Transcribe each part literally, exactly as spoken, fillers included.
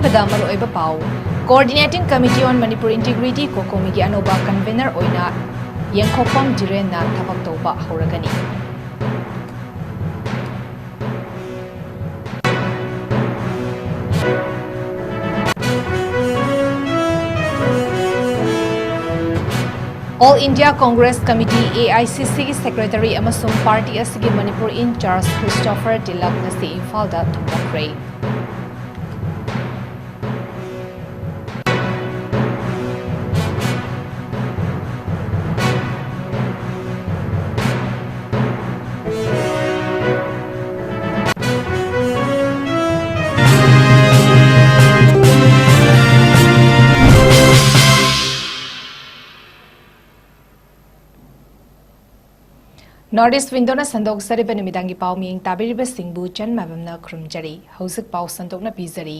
ꯗ ꯃꯔꯨꯑꯣꯏꯕ ꯄꯥꯎ꯫ Coordinating Committee on Manipur Integrity, ꯀꯣꯀꯣꯃꯤꯒꯤ ꯑꯅꯧꯕ convener ꯑꯣꯏꯅ ꯌꯦꯡꯈꯣꯛꯄꯝ ꯙꯤꯔꯦꯟꯅ ꯊꯕꯛ ꯇꯧꯕ ꯍꯧꯔꯒꯅꯤ꯫ All India Congress Committee, A I C C ꯒꯤ secretary ꯑꯃꯁꯨꯡ party ꯑꯁꯤꯒꯤ Manipur in charge Christopher Tilak ꯉꯁꯤ ꯏꯝꯐꯥꯜꯗ ꯊꯨꯡꯂꯈ꯭ꯔꯦ꯫ North East Window ꯅ ꯁꯟꯗꯣꯛꯆꯔꯤꯕ ꯅꯨꯃꯤꯗꯥꯡꯒꯤ ꯄꯥꯎ ꯃꯤꯌꯦꯡ ꯇꯥꯕꯤꯔꯤꯕꯁꯤꯡꯕꯨ ꯆꯟ ꯃꯥꯏꯕꯝꯅ ꯈꯨꯔꯨꯝꯖꯔꯤ꯫ ꯍꯧꯖꯤꯛ ꯄꯥꯎ ꯁꯟꯗꯣꯛꯅ ꯄꯤꯖꯔꯤ꯫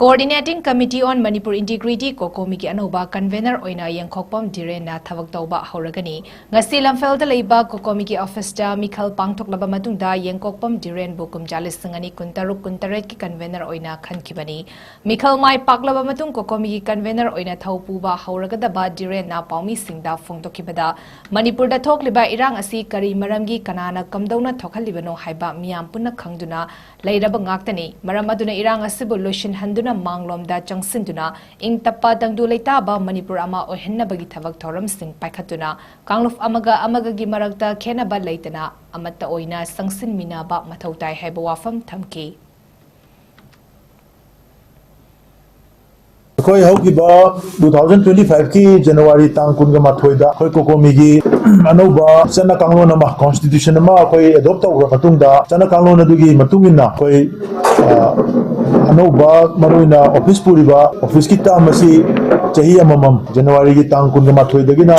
Coordinating Committee on Manipur Integrity, ꯀꯣꯀꯣꯃꯤꯒꯤ ꯑꯅꯧꯕ convener ꯑꯣꯏꯅ ꯌꯦꯡꯈꯣꯛꯄꯝ ꯙꯤꯔꯦꯟꯅ ꯊꯕꯛ ꯇꯧꯕ ꯍꯧꯔꯒꯅꯤ꯫ ꯉꯁꯤ ꯂꯝꯐꯦꯜꯗ ꯂꯩꯕ ꯀꯣꯀꯣꯃꯤꯒꯤ office ꯇ ꯃꯤꯈꯜ ꯄꯥꯡꯊꯣꯛꯂꯕ ꯃꯇꯨꯡꯗ ꯌꯦꯡꯀꯣꯛꯄꯝ ꯙꯤꯔꯦꯟꯕꯨ ꯀꯨꯝꯖꯥ ꯂꯤꯁꯤꯡ ꯑꯅꯤ ꯀꯨꯟꯇꯔꯨꯛ ꯀꯨꯟꯇꯔꯦꯠꯀꯤ convener ꯑꯣꯏꯅ ꯈꯟꯈꯤꯕꯅꯤ꯫ ꯃꯤꯈꯜ ꯃꯥꯏ ꯄꯥꯛꯂꯕ ꯃꯇꯨꯡ ꯀꯣꯀꯣꯃꯤꯒꯤ convener ꯑꯣꯏꯅ ꯊꯧ ꯄꯨꯕ ꯍꯧꯔꯒꯗꯕ ꯙꯤꯔꯦꯟꯅ ꯄꯥꯎꯃꯤꯁꯤꯡꯗ ꯐꯣꯡꯗꯣꯛꯈꯤꯕꯗ, ꯃꯅꯤꯄꯨꯔꯗ ꯊꯣꯛꯂꯤꯕ ꯏꯔꯥꯡ ꯑꯁꯤ ꯀꯔꯤ ꯃꯔꯝꯒꯤ, ꯀꯅꯥꯅ ꯀꯝꯗꯧꯅ ꯊꯣꯛꯍꯜꯂꯤꯕꯅꯣ ꯍꯥꯏꯕ ꯃꯤꯌꯥꯝ ꯄꯨꯟꯅ ꯈꯪꯗꯨꯅ ꯂꯩꯔꯕ ꯉꯥꯛꯇꯅꯤ꯫ ꯃꯔꯝ ꯑꯗꯨꯅ ꯏꯔꯥꯡ ꯑꯁꯤꯕꯨ ꯂꯣꯏꯁꯤꯟꯍꯟꯗꯨꯅ ꯃꯥꯡꯂꯣꯝꯗ ꯆꯪꯁꯤꯟꯗꯨꯅ ꯏꯪ ꯇꯞꯄ ꯇꯪꯗꯨ ꯂꯩꯇꯥꯕ ꯃꯅꯤꯄꯨꯔ ꯑꯃ ꯑꯣꯏꯍꯟꯅꯕꯒꯤ ꯊꯕꯛ ꯊꯧꯔꯝꯁꯤꯡ ꯄꯥꯏꯈꯠꯇꯨꯅ ꯀꯥꯡꯂꯨꯞ ꯑꯃꯒ ꯑꯃꯒꯒꯤ ꯃꯔꯛꯇ ꯈꯦꯠꯅꯕ ꯂꯩꯇꯅ ꯑꯃꯠꯇ ꯑꯣꯏꯅ ꯆꯪꯁꯤꯟꯃꯤꯟꯅꯕ ꯃꯊꯧ ꯇꯥꯏ ꯍꯥꯏꯕ ꯋꯥꯐꯝ ꯊꯝꯈꯤ꯫ ꯑꯩꯈꯣꯏ ꯍꯧꯈꯤꯕ two thousand twenty five ꯀꯤ January ꯇꯥꯡ ꯀꯨꯟꯒ ꯃꯥꯊꯣꯏꯗ ꯑꯩꯈꯣꯏ ꯀꯣꯀꯣꯃꯤꯒꯤ ꯑꯅꯧꯕ ꯆꯠꯅ ꯀꯥꯡꯂꯣꯟ ꯑꯃ, constitution ꯑꯃ ꯑꯩꯈꯣꯏ adopt ꯇꯧꯈ꯭ꯔ ꯃꯇꯨꯡꯗ, ꯆꯠꯅ ꯀꯥꯡꯂꯣꯟ ꯑꯗꯨꯒꯤ ꯃꯇꯨꯡ ꯏꯟꯅ ꯑꯩꯈꯣꯏ, ꯑ, ꯑꯅꯧꯕ, ꯃꯔꯨꯑꯣꯏꯅ office ꯄꯨꯔꯤꯕ office ꯀꯤ term ꯑꯁꯤ ꯆꯍꯤ ꯑꯃꯃꯝ, January ꯒꯤ ꯇꯥꯡ ꯀꯨꯟꯒ ꯃꯥꯊꯣꯏꯗꯒꯤꯅ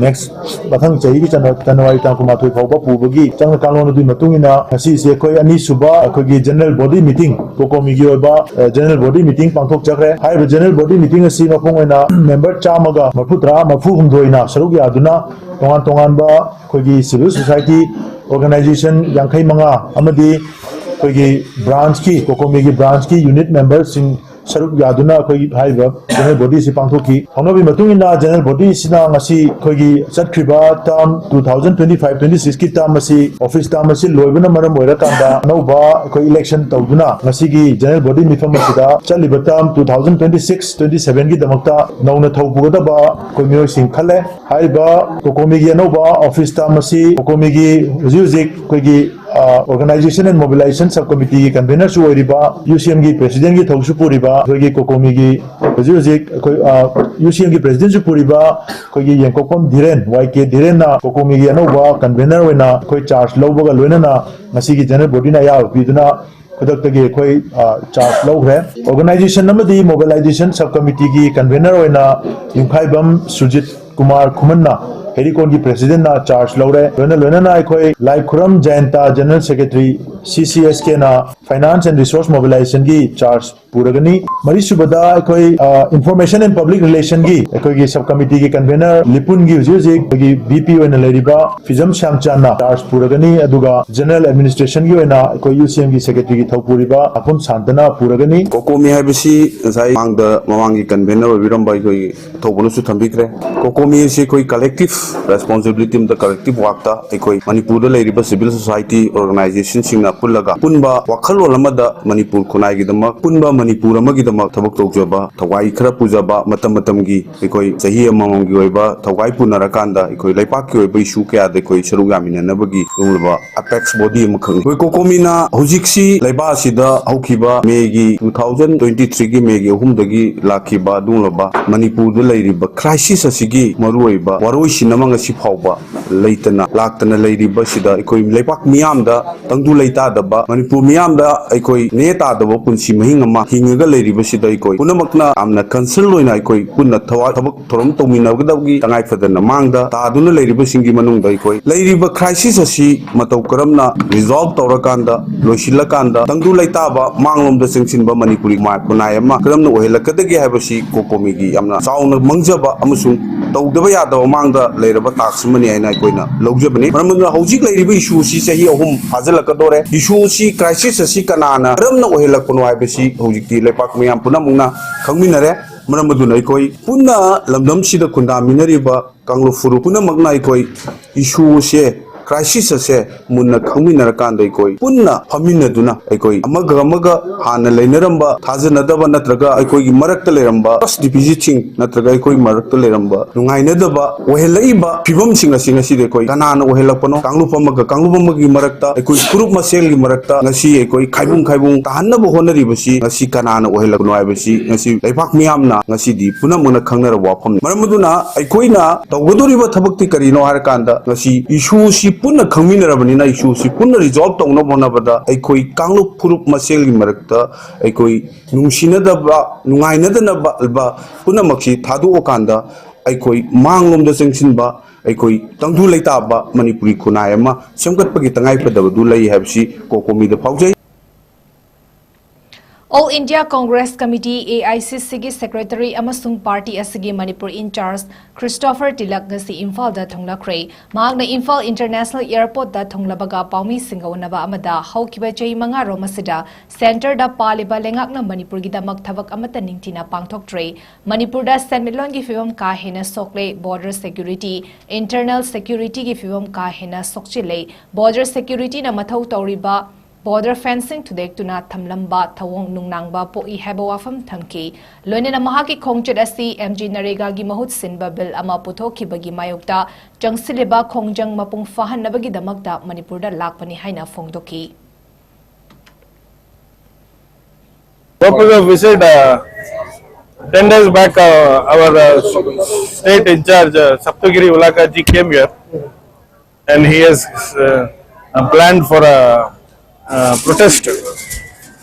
next ꯃꯊꯪ ꯆꯍꯤꯒꯤ ꯖꯅ-, January ꯇꯥꯡ ꯀꯨꯟꯃꯥꯊꯣꯏ ꯐꯥꯎꯕ ꯄꯨꯕꯒꯤ ꯆꯠꯅ ꯀꯥꯡꯂꯣꯟ ꯑꯗꯨꯒꯤ ꯃꯇꯨꯡ ꯏꯟꯅ ꯉꯁꯤꯁꯦ ꯑꯩꯈꯣꯏ ꯑꯅꯤꯁꯨꯕ ꯑꯩꯈꯣꯏꯒꯤ general body meeting, ꯀꯣꯀꯣꯃꯤꯒꯤ ꯑꯣꯏꯕ, ꯑ, general body meeting ꯄꯥꯡꯊꯣꯛꯆꯈ꯭ꯔꯦ꯫ ꯍꯥꯏꯔꯤꯕ general body meeting ꯑꯁꯤ ꯃꯄꯨꯡ ꯑꯣꯏꯅ member ꯆꯥꯝꯃꯒ ꯃꯔꯤꯐꯨꯇꯔꯥ, ꯃꯔꯤꯐꯨꯍꯨꯝꯗꯣꯏꯅ ꯁꯔꯨꯛ ꯌꯥꯗꯨꯅ ꯇꯣꯉꯥꯟ ꯇꯣꯉꯥꯟꯕ ꯑꯩꯈꯣꯏꯒꯤ civil society organization ꯌꯥꯡꯈꯩ ꯃꯉꯥ ꯑꯃꯗꯤ ꯑꯩꯈꯣꯏꯒꯤ branchꯀꯤ, COCOMIꯒꯤ branchꯀꯤ unit memberꯁꯤꯡ ꯁꯔꯨꯛ ꯌꯥꯗꯨꯅ ꯑꯩꯈꯣꯏꯒꯤ ꯍꯥꯏꯔꯤꯕ general bodyꯁꯤ ꯄꯥꯡꯊꯣꯛꯈꯤ꯫ ꯍꯧꯅꯕꯤ ꯃꯇꯨꯡ ꯏꯟꯅ general bodyꯁꯤꯅ ꯉꯁꯤ ꯑꯩꯈꯣꯏꯒꯤ ꯆꯠꯈ꯭ꯔꯤꯕ term two thousand twenty five twenty sixꯀꯤ term ꯑꯁꯤ, office term ꯑꯁꯤ ꯂꯣꯏꯕꯅ ꯃꯔꯝ ꯑꯣꯏꯔꯀꯥꯟꯗ ꯑꯅꯧꯕ ꯑꯩꯈꯣꯏ election ꯇꯧꯗꯨꯅ ꯉꯁꯤꯒꯤ general body ꯃꯤꯐꯝ ꯑꯁꯤꯗ ꯆꯠꯂꯤꯕ term two thousand twenty six twenty sevenꯒꯤꯗꯃꯛꯇ ꯅꯧꯅ ꯊꯧ ꯄꯨꯒꯗꯕ ꯑꯩꯈꯣꯏ ꯃꯤꯑꯣꯏꯁꯤꯡ ꯈꯜꯂꯦ꯫ ꯍꯥꯏꯔꯤꯕ COCOMIꯒꯤ ꯑꯅꯧꯕ office term ꯑꯁꯤ COCOMIꯒꯤ ꯍꯧꯖꯤꯛ ꯍꯧꯖꯤꯛ ꯑꯩꯈꯣꯏꯒꯤ, ꯑ, Organisation and Mobilization Sub Committeeꯒꯤ convenerꯁꯨ ꯑꯣꯏꯔꯤꯕ, UCMꯒꯤ presidentꯀꯤ ꯊꯧꯁꯨ ꯄꯨꯔꯤꯕ, ꯑꯩꯈꯣꯏꯒꯤ COCOMIꯒꯤ ꯍꯧꯖꯤꯛ ꯍꯧꯖꯤꯛ ꯑꯩꯈꯣꯏ, ꯑ, UCMꯒꯤ presidentꯁꯨ ꯄꯨꯔꯤꯕ ꯑꯩꯈꯣꯏꯒꯤ ꯌꯦꯡꯀꯣꯛꯐꯝ ꯙꯤꯔꯦꯟ, ꯋꯥꯏ ꯀꯦ ꯙꯤꯔꯦꯟꯅ COCOMIꯒꯤ ꯑꯅꯧꯕ convener ꯑꯣꯏꯅ ꯑꯩꯈꯣꯏ charge ꯂꯧꯕꯒ ꯂꯣꯏꯅꯅ ꯉꯁꯤꯒꯤ general bodyꯅ ꯑꯌꯥꯕ ꯄꯤꯗꯨꯅ ꯈꯨꯗꯛꯇꯒꯤ ꯑꯩꯈꯣꯏ, ꯑ, charge ꯂꯧꯈ꯭ꯔꯦ꯫ Organisation ꯑꯃꯗꯤ Mobilization Sub Committeeꯒꯤ convener ꯑꯣꯏꯅ ꯌꯨꯝꯈꯥꯏꯕꯝ ꯁꯨꯖꯤꯠ ꯀꯨꯃꯥꯔ ꯈꯨꯃꯟꯅ, ꯍꯦꯔꯤꯀꯣꯟꯒꯤ presidentꯅ charge ꯂꯧꯔꯦ꯫ ꯂꯣꯏꯅ ꯂꯣꯏꯅꯅ ꯑꯩꯈꯣꯏ ꯂꯥꯏꯈꯨꯔꯝ ꯖꯌꯟꯇ, general secretary, C C S Kꯅ Finance and Resource Mobilizationꯒꯤ charge ꯄꯨꯔꯒꯅꯤ꯫ ꯃꯔꯤꯁꯨꯕꯗ ꯑꯩꯈꯣꯏ, ꯑ, Information and Public Relationꯒꯤ ꯑꯩꯈꯣꯏꯒꯤ sub committeeꯒꯤ convener ꯂꯤꯄꯨꯟꯒꯤ ꯍꯧꯖꯤꯛ ꯍꯧꯖꯤꯛ ꯑꯩꯈꯣꯏꯒꯤ V P ꯑꯣꯏꯅ ꯂꯩꯔꯤꯕ ꯐꯤꯖꯝ ꯁ꯭ꯌꯥꯝꯆꯥꯟꯅ charge ꯄꯨꯔꯒꯅꯤ꯫ ꯑꯗꯨꯒ General Administrationꯒꯤ ꯑꯣꯏꯅ ꯑꯩꯈꯣꯏ UCMꯒꯤ secretaryꯒꯤ ꯊꯧ ꯄꯨꯔꯤꯕ ꯑꯄꯨꯝ ꯁꯥꯟꯇꯅ ꯄꯨꯔꯒꯅꯤ꯫ COCOMI ꯍꯥꯏꯕꯁꯤ ꯉꯁꯥꯏ ꯃꯃꯥꯡꯗ, ꯃꯃꯥꯡꯒꯤ convener ꯑꯣꯏꯕꯤꯔꯝꯕ ꯑꯩꯈꯣꯏꯒꯤ ꯊꯧꯕꯅꯁꯨ ꯊꯝꯕꯤꯈ꯭ꯔꯦ꯫ COCOMI ꯑꯁꯤ ꯑꯩꯈꯣꯏ collective responsibility ꯑꯃꯗ, collective workꯇ ꯑꯩꯈꯣꯏ ꯃꯅꯤꯄꯨꯔꯗ ꯂꯩꯔꯤꯕ civil society organizationꯁꯤꯡꯅ ꯄꯨꯜꯂꯒ ꯑꯄꯨꯟꯕ ꯋꯥꯈꯜꯂꯣꯟ ꯑꯃꯗ ꯃꯅꯤꯄꯨꯔ ꯈꯨꯟꯅꯥꯏꯒꯤꯗꯃꯛ, ꯑꯄꯨꯟꯕ ꯃꯅꯤꯄꯨꯔ ꯑꯃꯒꯤꯗꯃꯛ ꯊꯕꯛ ꯇꯧꯖꯕ, ꯊꯧꯒꯥꯏ ꯈꯔ ꯄꯨꯖꯕ, ꯃꯇꯝ ꯃꯇꯝꯒꯤ ꯑꯩꯈꯣꯏ ꯆꯍꯤ ꯑꯃꯃꯝꯒꯤ ꯑꯣꯏꯕ ꯊꯧꯒꯥꯏ ꯄꯨꯅꯔꯀꯥꯟꯗ ꯑꯩꯈꯣꯏ ꯂꯩꯄꯥꯛꯀꯤ ꯑꯣꯏꯕ issue ꯀꯌꯥꯗ ꯑꯩꯈꯣꯏ ꯁꯔꯨꯛ ꯌꯥꯃꯤꯟꯅꯅꯕꯒꯤ ꯑꯗꯨꯒꯨꯝꯂꯕ apex body ꯑꯃꯈꯛꯅꯤ꯫ ꯑꯩꯈꯣꯏ COCOMIꯅ ꯍꯧꯖꯤꯛꯁꯤ ꯂꯩꯕꯥꯛ ꯑꯁꯤꯗ ꯍꯧꯈꯤꯕ Mayꯒꯤ two thousand twenty threeꯒꯤ Mayꯒꯤ ꯑꯍꯨꯝꯗꯒꯤ ꯂꯥꯛꯈꯤꯕ ꯑꯗꯨꯒꯨꯝꯂꯕ ꯃꯅꯤꯄꯨꯔꯗ ꯂꯩꯔꯤꯕ crisis ꯑꯁꯤꯒꯤ ꯃꯔꯨꯑꯣꯏꯕ ꯋꯥꯔꯣꯏꯁꯤꯟ ꯑꯃ ꯉꯁꯤ ꯐꯥꯎꯕ ꯂꯩꯇꯅ ꯂꯥꯛꯇꯅ ꯂꯩꯔꯤꯕꯁꯤꯗ ꯑꯩꯈꯣꯏ ꯂꯩꯄꯥꯛ ꯃꯤꯌꯥꯝꯗ ꯇꯪꯗꯨ ꯂꯩꯇꯥꯗꯕ, ꯃꯅꯤꯄꯨꯔ ꯃꯤꯌꯥꯝꯗ ꯑꯩꯈꯣꯏ ꯅꯦ ꯇꯥꯗꯕ ꯄꯨꯟꯁꯤ ꯃꯍꯤꯡ ꯑꯃ ꯍꯤꯡꯉꯒ ꯂꯩꯔꯤꯕꯁꯤꯗ ꯑꯩꯈꯣꯏ ꯄꯨꯝꯅꯃꯛꯅ ꯌꯥꯝꯅ concern ꯑꯣꯏꯅ ꯑꯩꯈꯣꯏ ꯄꯨꯟꯅ ꯊꯋꯥ-, ꯊꯕꯛ ꯊꯧꯔꯝ ꯇꯧꯃꯤꯟꯅꯒꯗꯕꯒꯤ ꯇꯉꯥꯏ ꯐꯗꯅ ꯃꯥꯡꯗ ꯇꯥꯗꯨꯅ ꯂꯩꯔꯤꯕꯁꯤꯡꯒꯤ ꯃꯅꯨꯡꯗ ꯑꯩꯈꯣꯏ ꯂꯩꯔꯤꯕ crisis ꯑꯁꯤ ꯃꯇꯧ ꯀꯔꯝꯅ resolve ꯇꯧꯔꯀꯥꯟꯗ, ꯂꯣꯏꯁꯤꯜꯂꯀꯥꯟꯗ, ꯇꯪꯗꯨ ꯂꯩꯇꯥꯕ ꯃꯥꯡꯂꯣꯝꯗ ꯆꯪꯁꯤꯟꯕ ꯃꯅꯤꯄꯨꯔꯤ ꯃꯥ-, ꯈꯨꯟꯅꯥꯏ ꯑꯃ ꯀꯔꯝꯅ ꯑꯣꯏꯍꯜꯂꯛꯀꯗꯒꯦ ꯍꯥꯏꯕꯁꯤ COCOMIꯒꯤ ꯌꯥꯝꯅ ꯆꯥꯎꯅ ꯃꯪꯖꯕ ꯑꯃꯁꯨꯡ ꯇꯧꯗꯕ ꯌꯥꯗꯕ ꯃꯥꯡꯗ ꯂꯩꯔꯕ ꯇꯥꯛꯁ ꯑꯃꯅꯤ ꯍꯥꯏꯅ ꯑꯩꯈꯣꯏꯅ ꯂꯧꯖꯕꯅꯤ꯫ ꯃꯔꯝ ꯑꯗꯨꯅ ꯍꯧꯖꯤꯛ ꯂꯩꯔꯤꯕ ꯏꯁꯨ ꯑꯁꯤ ꯆꯍꯤ ꯑꯍꯨꯝ ꯐꯥꯖꯤꯜꯂꯛꯀꯗꯧꯔꯦ꯫ ꯏꯁꯨ ꯑꯁꯤ, ꯀ꯭ꯔꯥꯏꯁꯤꯁ ꯑꯁꯤ ꯀꯅꯥꯅ ꯀꯔꯝꯅ ꯑꯣꯏꯍꯜꯂꯛꯄꯅꯣ ꯍꯥꯏꯕꯁꯤ ꯍꯧꯖꯤꯛꯇꯤ ꯂꯩꯄꯥꯛ ꯃꯤꯌꯥꯝ ꯄꯨꯝꯅꯃꯛꯅ ꯈꯪꯃꯤꯟꯅꯔꯦ꯫ ꯃꯔꯝ ꯑꯗꯨꯅ ꯑꯩꯈꯣꯏ ꯄꯨꯟꯅ ꯂꯝꯗꯝꯁꯤꯗ ꯈꯨꯟꯗꯥꯃꯤꯟꯅꯔꯤꯕ ꯀꯥꯡꯂꯨꯞ ꯐꯨꯔꯨꯞ ꯄꯨꯝꯅꯃꯛꯅ ꯑꯩꯈꯣꯏ ꯏꯁꯨ ꯑꯁꯦ, ꯀ꯭ꯔꯥꯏꯁꯤꯁ ꯑꯁꯦ ꯃꯨꯟꯅ ꯈꯪꯃꯤꯟꯅꯔꯀꯥꯟꯗ ꯑꯩꯈꯣꯏ ꯄꯨꯟꯅ ꯐꯝꯃꯤꯟꯅꯗꯨꯅ ꯑꯩꯈꯣꯏ ꯑꯃꯒ ꯑꯃꯒ ꯍꯥꯟꯅ ꯂꯩꯅꯔꯝꯕ ꯊꯥꯖꯅꯗꯕ ꯅꯠꯇ꯭ꯔꯒ ꯑꯩꯈꯣꯏꯒꯤ ꯃꯔꯛꯇ ꯂꯩꯔꯝꯕ trust deficitꯁꯤꯡ ꯅꯠꯇ꯭ꯔꯒ ꯑꯩꯈꯣꯏ ꯃꯔꯛꯇ ꯂꯩꯔꯝꯕ ꯅꯨꯡꯉꯥꯏꯅꯗꯕ ꯑꯣꯏꯍꯜꯂꯛꯏꯕ ꯐꯤꯕꯝꯁꯤꯡ ꯑꯁꯤ ꯉꯁꯤꯗꯤ ꯑꯩꯈꯣꯏ ꯀꯅꯥꯅ ꯑꯣꯏꯍꯜꯂꯛꯄꯅꯣ, ꯀꯥꯡꯂꯨꯞ ꯑꯃꯒ ꯀꯥꯡꯂꯨꯞ ꯑꯃꯒꯤ ꯃꯔꯛꯇ, ꯑꯩꯈꯣꯏ ꯐꯨꯔꯨꯞ ꯃꯁꯦꯜꯒꯤ ꯃꯔꯛꯇ ꯉꯁꯤ ꯑꯩꯈꯣꯏ ꯈꯥꯏꯕꯨꯡ ꯈꯥꯏꯕꯨꯡ ꯇꯥꯍꯟꯅꯕ ꯍꯣꯠꯅꯔꯤꯕꯁꯤ ꯉꯁꯤ ꯀꯅꯥꯅ ꯑꯣꯏꯍꯜꯂꯛꯄꯅꯣ ꯍꯥꯏꯕꯁꯤ ꯉꯁꯤ ꯂꯩꯕꯥꯛ ꯃꯤꯌꯥꯝꯅ ꯉꯁꯤꯗꯤ ꯄꯨꯝꯅꯃꯛꯅ ꯈꯪꯅꯔꯕ ꯋꯥꯐꯝꯅꯤ꯫ ꯃꯔꯝ ꯑꯗꯨꯅ ꯑꯩꯈꯣꯏꯅ ꯇꯧꯒꯗꯧꯔꯤꯕ ꯊꯕꯛꯇꯤ ꯀꯔꯤꯅꯣ ꯍꯥꯏꯔꯀꯥꯟꯗ, ꯉꯁꯤ ꯏꯁꯨꯁꯤ ꯄꯨꯟꯅ ꯈꯪꯃꯤꯟꯅꯔꯕꯅꯤꯅ, ꯏꯁꯨꯁꯤ ꯄꯨꯟꯅ resolve ꯇꯧꯅꯕ ꯍꯣꯠꯅꯕꯗ ꯑꯩꯈꯣꯏ ꯀꯥꯡꯂꯨꯞ ꯐꯨꯔꯨꯞ ꯃꯁꯦꯜꯒꯤ ꯃꯔꯛꯇ ꯑꯩꯈꯣꯏ ꯅꯨꯡꯁꯤꯅꯗꯕ, ꯅꯨꯡꯉꯥꯏꯅꯗꯅꯕ ꯄꯨꯝꯅꯃꯛꯁꯤ ꯊꯥꯗꯣꯛꯑꯀꯥꯟꯗ ꯑꯩꯈꯣꯏ ꯃꯥꯡꯂꯣꯝꯗ ꯆꯪꯁꯤꯟꯕ, ꯑꯩꯈꯣꯏ ꯇꯪꯗꯨ ꯂꯩꯇꯥꯕ ꯃꯅꯤꯄꯨꯔꯤ ꯈꯨꯟꯅꯥꯏ ꯑꯃ ꯁꯦꯝꯒꯠꯄꯒꯤ ꯇꯉꯥꯏꯐꯗꯕꯗꯨ ꯂꯩ ꯍꯥꯏꯕꯁꯤ ꯀꯣꯀꯣꯃꯤꯗ ꯐꯥꯎꯖꯩ꯫ All India Congress Committee, AICCꯒꯤ secretary ꯑꯃꯁꯨꯡ party ꯑꯁꯤꯒꯤ Manipur in charge Christopher tilak ꯉꯁꯤ ꯏꯝꯐꯥꯜꯗ ꯊꯨꯡꯂꯈ꯭ꯔꯦ꯫ ꯃꯍꯥꯛꯅ ꯏꯝꯐꯥꯜ International Airportꯇ ꯊꯨꯡꯂꯕꯒ ꯄꯥꯎꯃꯤꯁꯤꯡꯒ ꯎꯅꯕ ꯑꯃꯗ ꯍꯧꯈꯤꯕ ꯆꯍꯤ ꯃꯉꯥꯔꯣꯝ ꯑꯁꯤꯗ centreꯗ ꯄꯥꯜꯂꯤꯕ ꯂꯩꯉꯥꯛꯅ ꯃꯅꯤꯄꯨꯔꯒꯤꯗꯃꯛ ꯊꯕꯛ ꯑꯃꯠꯇ ꯅꯤꯡꯊꯤꯅ ꯄꯥꯡꯊꯣꯛꯇ꯭ꯔꯦ꯫ ꯃꯅꯤꯄꯨꯔꯗ ꯁꯦꯟꯃꯤꯠꯂꯣꯟꯒꯤ ꯐꯤꯕꯝ ꯀꯥ ꯍꯦꯟꯅ ꯁꯣꯛꯂꯦ꯫ Border security, internal securityꯒꯤ ꯐꯤꯕꯝ ꯀꯥ ꯍꯦꯟꯅ ꯁꯣꯛꯆꯤꯜꯂꯦ꯫ Border securityꯅ ꯃꯊꯧ ꯇꯧꯔꯤꯕ border fencing ꯊꯨꯗꯦꯛꯇꯨꯅ ꯊꯝꯂꯝꯕ ꯊꯧꯑꯣꯡ ꯅꯨꯡꯅꯥꯡꯕ ꯄꯣꯛꯏ ꯍꯥꯏꯕ ꯋꯥꯐꯝ ꯊꯝꯈꯤ꯫ ꯂꯣꯏꯅꯅ ꯃꯍꯥꯛꯀꯤ ꯈꯣꯡꯆꯠ ꯑꯁꯤ MGNREGAꯒꯤ ꯃꯍꯨꯠ ꯁꯤꯟꯕ bill ꯑꯃ ꯄꯨꯊꯣꯛꯈꯤꯕꯒꯤ ꯃꯥꯌꯣꯛꯇ ꯆꯪꯁꯤꯜꯂꯤꯕ ꯈꯣꯡꯖꯪ ꯃꯄꯨꯡ ꯐꯥꯍꯟꯅꯕꯒꯤꯗꯃꯛꯇ ꯃꯅꯤꯄꯨꯔꯗ ꯂꯥꯛꯄꯅꯤ ꯍꯥꯏꯅ ꯐꯣꯡꯗꯣꯛꯈꯤ꯫ Purpose of visit, uh, ten days back, uh, our uh, state in charge, uh, Saptagiri Ulaka ji, came here, and he has uh, uh, planned for a uh, protest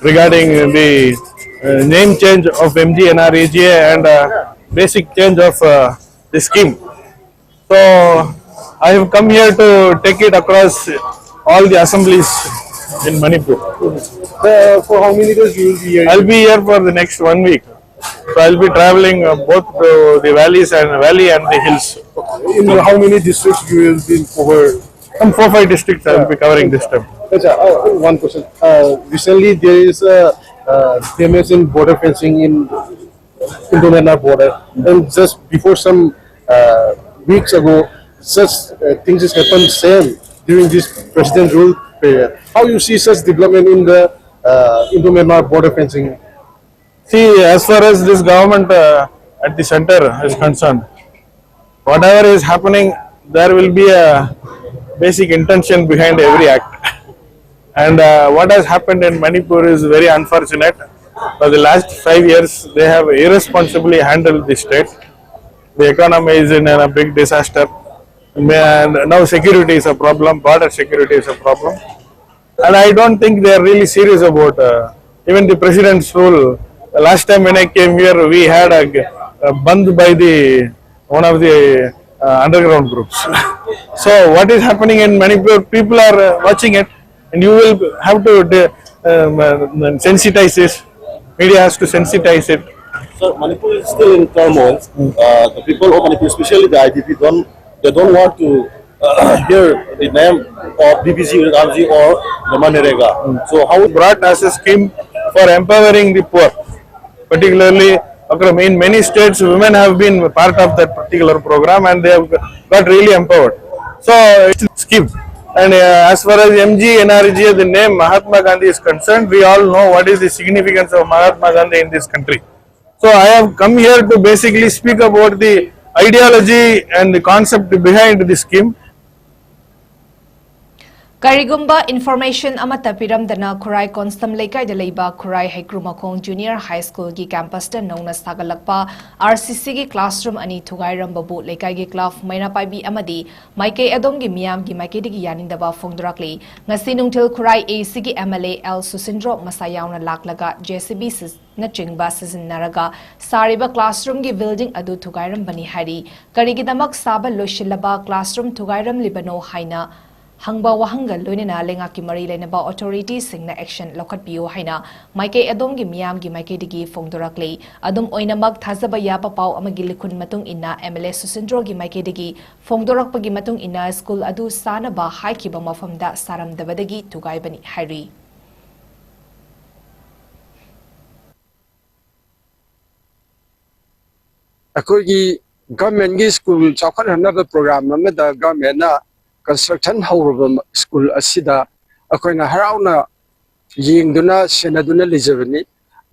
regarding the uh, name change of MGNREGA and uh, basic change of uh, the scheme. So I have come here to take it across all the assemblies in Manipur. Uh, for how many days you will be here? I'll be here for the next one week. So I'll be traveling uh, both to the valleys and valley and the hills. In how many districts you will be covered? Some four five districts I'll be covering this time. Acha, uh, one question. Uh, recently, there is a uh, damage in border fencing in Indo-Myanmar border, and just before some uh, weeks ago, such uh, things has happened same during this president rule period. How you see such development in the uh, Indo-Myanmar border fencing? See, as far as this government uh, at the center is concerned, whatever is happening, there will be a basic intention behind every act. And uh, what has happened in Manipur is very unfortunate. For the last five years, they have irresponsibly handled the state. The economy is in a big disaster. And now security is a problem, border security is a problem. And I don't think they are really serious about uh, even the president's rule. The last time when I came here, we had a, a bandh by the one of the uh, underground groups. So what is happening in Manipur? People are uh, watching it, and you will have to de- um, uh, sensitize this. Media has to sensitize it. So Manipur is still in turmoil. Uh, the people of Manipur, especially the I D P, don't they don't want to uh, hear the name of B P G Ramji or the Manrega. So how brought as a scheme for empowering the poor, particularly Akram. In many states, women have been part of that particular program and they have got really empowered. So it's a scheme. And uh, as far as M G N R G A, the name Mahatma Gandhi is concerned, we all know what is the significance of Mahatma Gandhi in this country. So I have come here to basically speak about the ideology and the concept behind the scheme. ꯀꯔꯤꯒꯨꯝꯕ information ꯑꯃꯠꯇ ꯄꯤꯔꯝꯗꯅ ꯈꯨꯔꯥꯏ ꯀꯣꯟꯁꯇꯝ ꯂꯩꯀꯥꯏꯗ ꯂꯩꯕ ꯈꯨꯔꯥꯏ ꯍꯩꯀ꯭ꯔꯨꯃꯈꯣꯡ junior ꯍꯥꯏ ꯁ꯭ꯀꯨꯜꯒꯤ ꯀꯦꯝꯄꯁꯇ ꯅꯧꯅ ꯁꯥꯒꯠꯂꯛꯄ R C ꯁꯤꯒꯤ classroom ꯑꯅꯤ ꯊꯨꯒꯥꯏꯔꯝꯕꯕꯨ ꯂꯩꯀꯥꯏꯒꯤ club ꯃꯩꯔꯥ ꯄꯥꯏꯕꯤ ꯑꯃꯗꯤ ꯃꯥꯏꯀꯩ ꯑꯗꯣꯝꯒꯤ ꯃꯤꯌꯥꯝꯒꯤ ꯃꯥꯏꯀꯩꯗꯒꯤ ꯌꯥꯅꯤꯡꯗꯕ ꯐꯣꯡꯗꯣꯔꯛꯂꯤ꯫ ꯉꯁꯤ ꯅꯨꯡꯊꯤꯜ ꯈꯨꯔꯥꯏ ꯑꯦ ꯁꯤꯒꯤ ꯑꯦꯝ ꯑꯦꯜ ꯑꯦ ꯑꯦꯜ ꯁꯨꯁꯤꯟꯗ꯭ꯔꯣ ꯃꯁꯥ ꯌꯥꯎꯅ ꯂꯥꯛꯂꯒ ꯖꯦ ꯁꯤ ꯕꯤ ꯅꯆꯤꯡꯕ ꯁꯤꯖꯤꯟꯅꯔꯒ ꯁꯥꯔꯤꯕ ꯀ꯭ꯂꯥꯁꯔꯨꯝꯒꯤ ꯕꯤꯜꯗꯤꯡ ꯑꯗꯨ ꯊꯨꯒꯥꯏꯔꯝꯕꯅꯤ ꯍꯥꯏꯔꯤ꯫ ꯀꯔꯤꯒꯤꯗꯃꯛ ꯁꯥꯕ ꯂꯣꯏꯁꯤꯜꯂꯕ ꯀ꯭ꯂꯥꯁꯔꯨꯝ ꯊꯨꯒꯥꯏꯔꯝꯂꯤꯕꯅꯣ ꯍꯥꯏꯅ ꯍꯪꯕ ꯋꯥꯍꯪꯒ ꯂꯣꯏꯅꯅ ꯂꯩꯉꯥꯛꯀꯤ ꯃꯔꯤ ꯂꯩꯅꯕ ꯑꯣꯊꯣꯔꯤꯇꯤꯁꯤꯡꯅ ꯑꯦꯛꯁꯟ ꯂꯧꯈꯠꯄꯤꯌꯨ ꯍꯥꯏꯅ ꯃꯥꯏꯀꯩ ꯑꯗꯣꯝꯒꯤ ꯃꯤꯌꯥꯝꯒꯤ ꯃꯥꯏꯀꯩꯗꯒꯤ ꯐꯣꯡꯗꯣꯔꯛꯂꯤ꯫ ꯑꯗꯨꯝ ꯑꯣꯏꯅꯃꯛ, ꯊꯥꯖꯕ ꯌꯥꯕ ꯄꯥꯎ ꯑꯃꯒꯤ ꯂꯤꯈꯨꯟ ꯃꯇꯨꯡ ꯏꯟꯅ, ꯑꯦꯝ ꯑꯦꯜ ꯑꯦ ꯁꯨꯁꯤꯟꯗ꯭ꯔꯣꯒꯤ ꯃꯥꯏꯀꯩꯗꯒꯤ ꯐꯣꯡꯗꯣꯔꯛꯄꯒꯤ ꯃꯇꯨꯡ ꯏꯟꯅ, ꯁ꯭ꯀꯨꯜ ꯑꯗꯨ ꯁꯥꯅꯕ ꯍꯥꯏꯈꯤꯕ ꯃꯐꯝꯗ ꯁꯥꯔꯝꯗꯕꯗꯒꯤ ꯊꯨꯒꯥꯏꯕꯅꯤ ꯍꯥꯏꯔꯤ꯫ ꯑꯩꯈꯣꯏꯒꯤ ꯒꯚꯔꯟꯃꯦꯟꯒꯤ ꯁ꯭ꯀꯨꯜ ꯆꯥꯎꯈꯠꯍꯟꯅꯕ ꯄ꯭ꯔꯣꯒ꯭ꯔꯥꯝ ꯑꯃꯗ ꯒꯚꯔꯟꯃꯦꯟꯅ ꯀꯟꯁꯇ꯭ꯔꯛꯁꯟ ꯍꯧꯔꯕ ꯁ꯭ꯀꯨꯜ ꯑꯁꯤꯗ ꯑꯩꯈꯣꯏꯅ ꯍꯔꯥꯎꯅ ꯌꯦꯡꯗꯨꯅ ꯁꯦꯟꯅꯗꯨꯅ ꯂꯩꯖꯕꯅꯤ꯫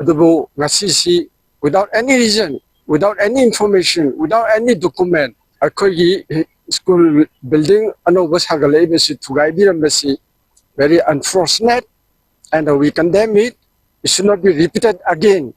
ꯑꯗꯨꯕꯨ ꯉꯁꯤꯁꯤ, without any reason, without any information, without any document, ꯑꯩꯈꯣꯏꯒꯤ ꯁ꯭ꯀꯨꯜ ꯕꯤꯜꯗꯤꯡ ꯑꯅꯧꯕ ꯁꯥꯒꯠꯂꯛꯏꯕꯁꯤ ꯊꯨꯒꯥꯏꯕꯤꯔꯝꯕꯁꯤ very unfortunate, and we condemn it. It should not be repeated again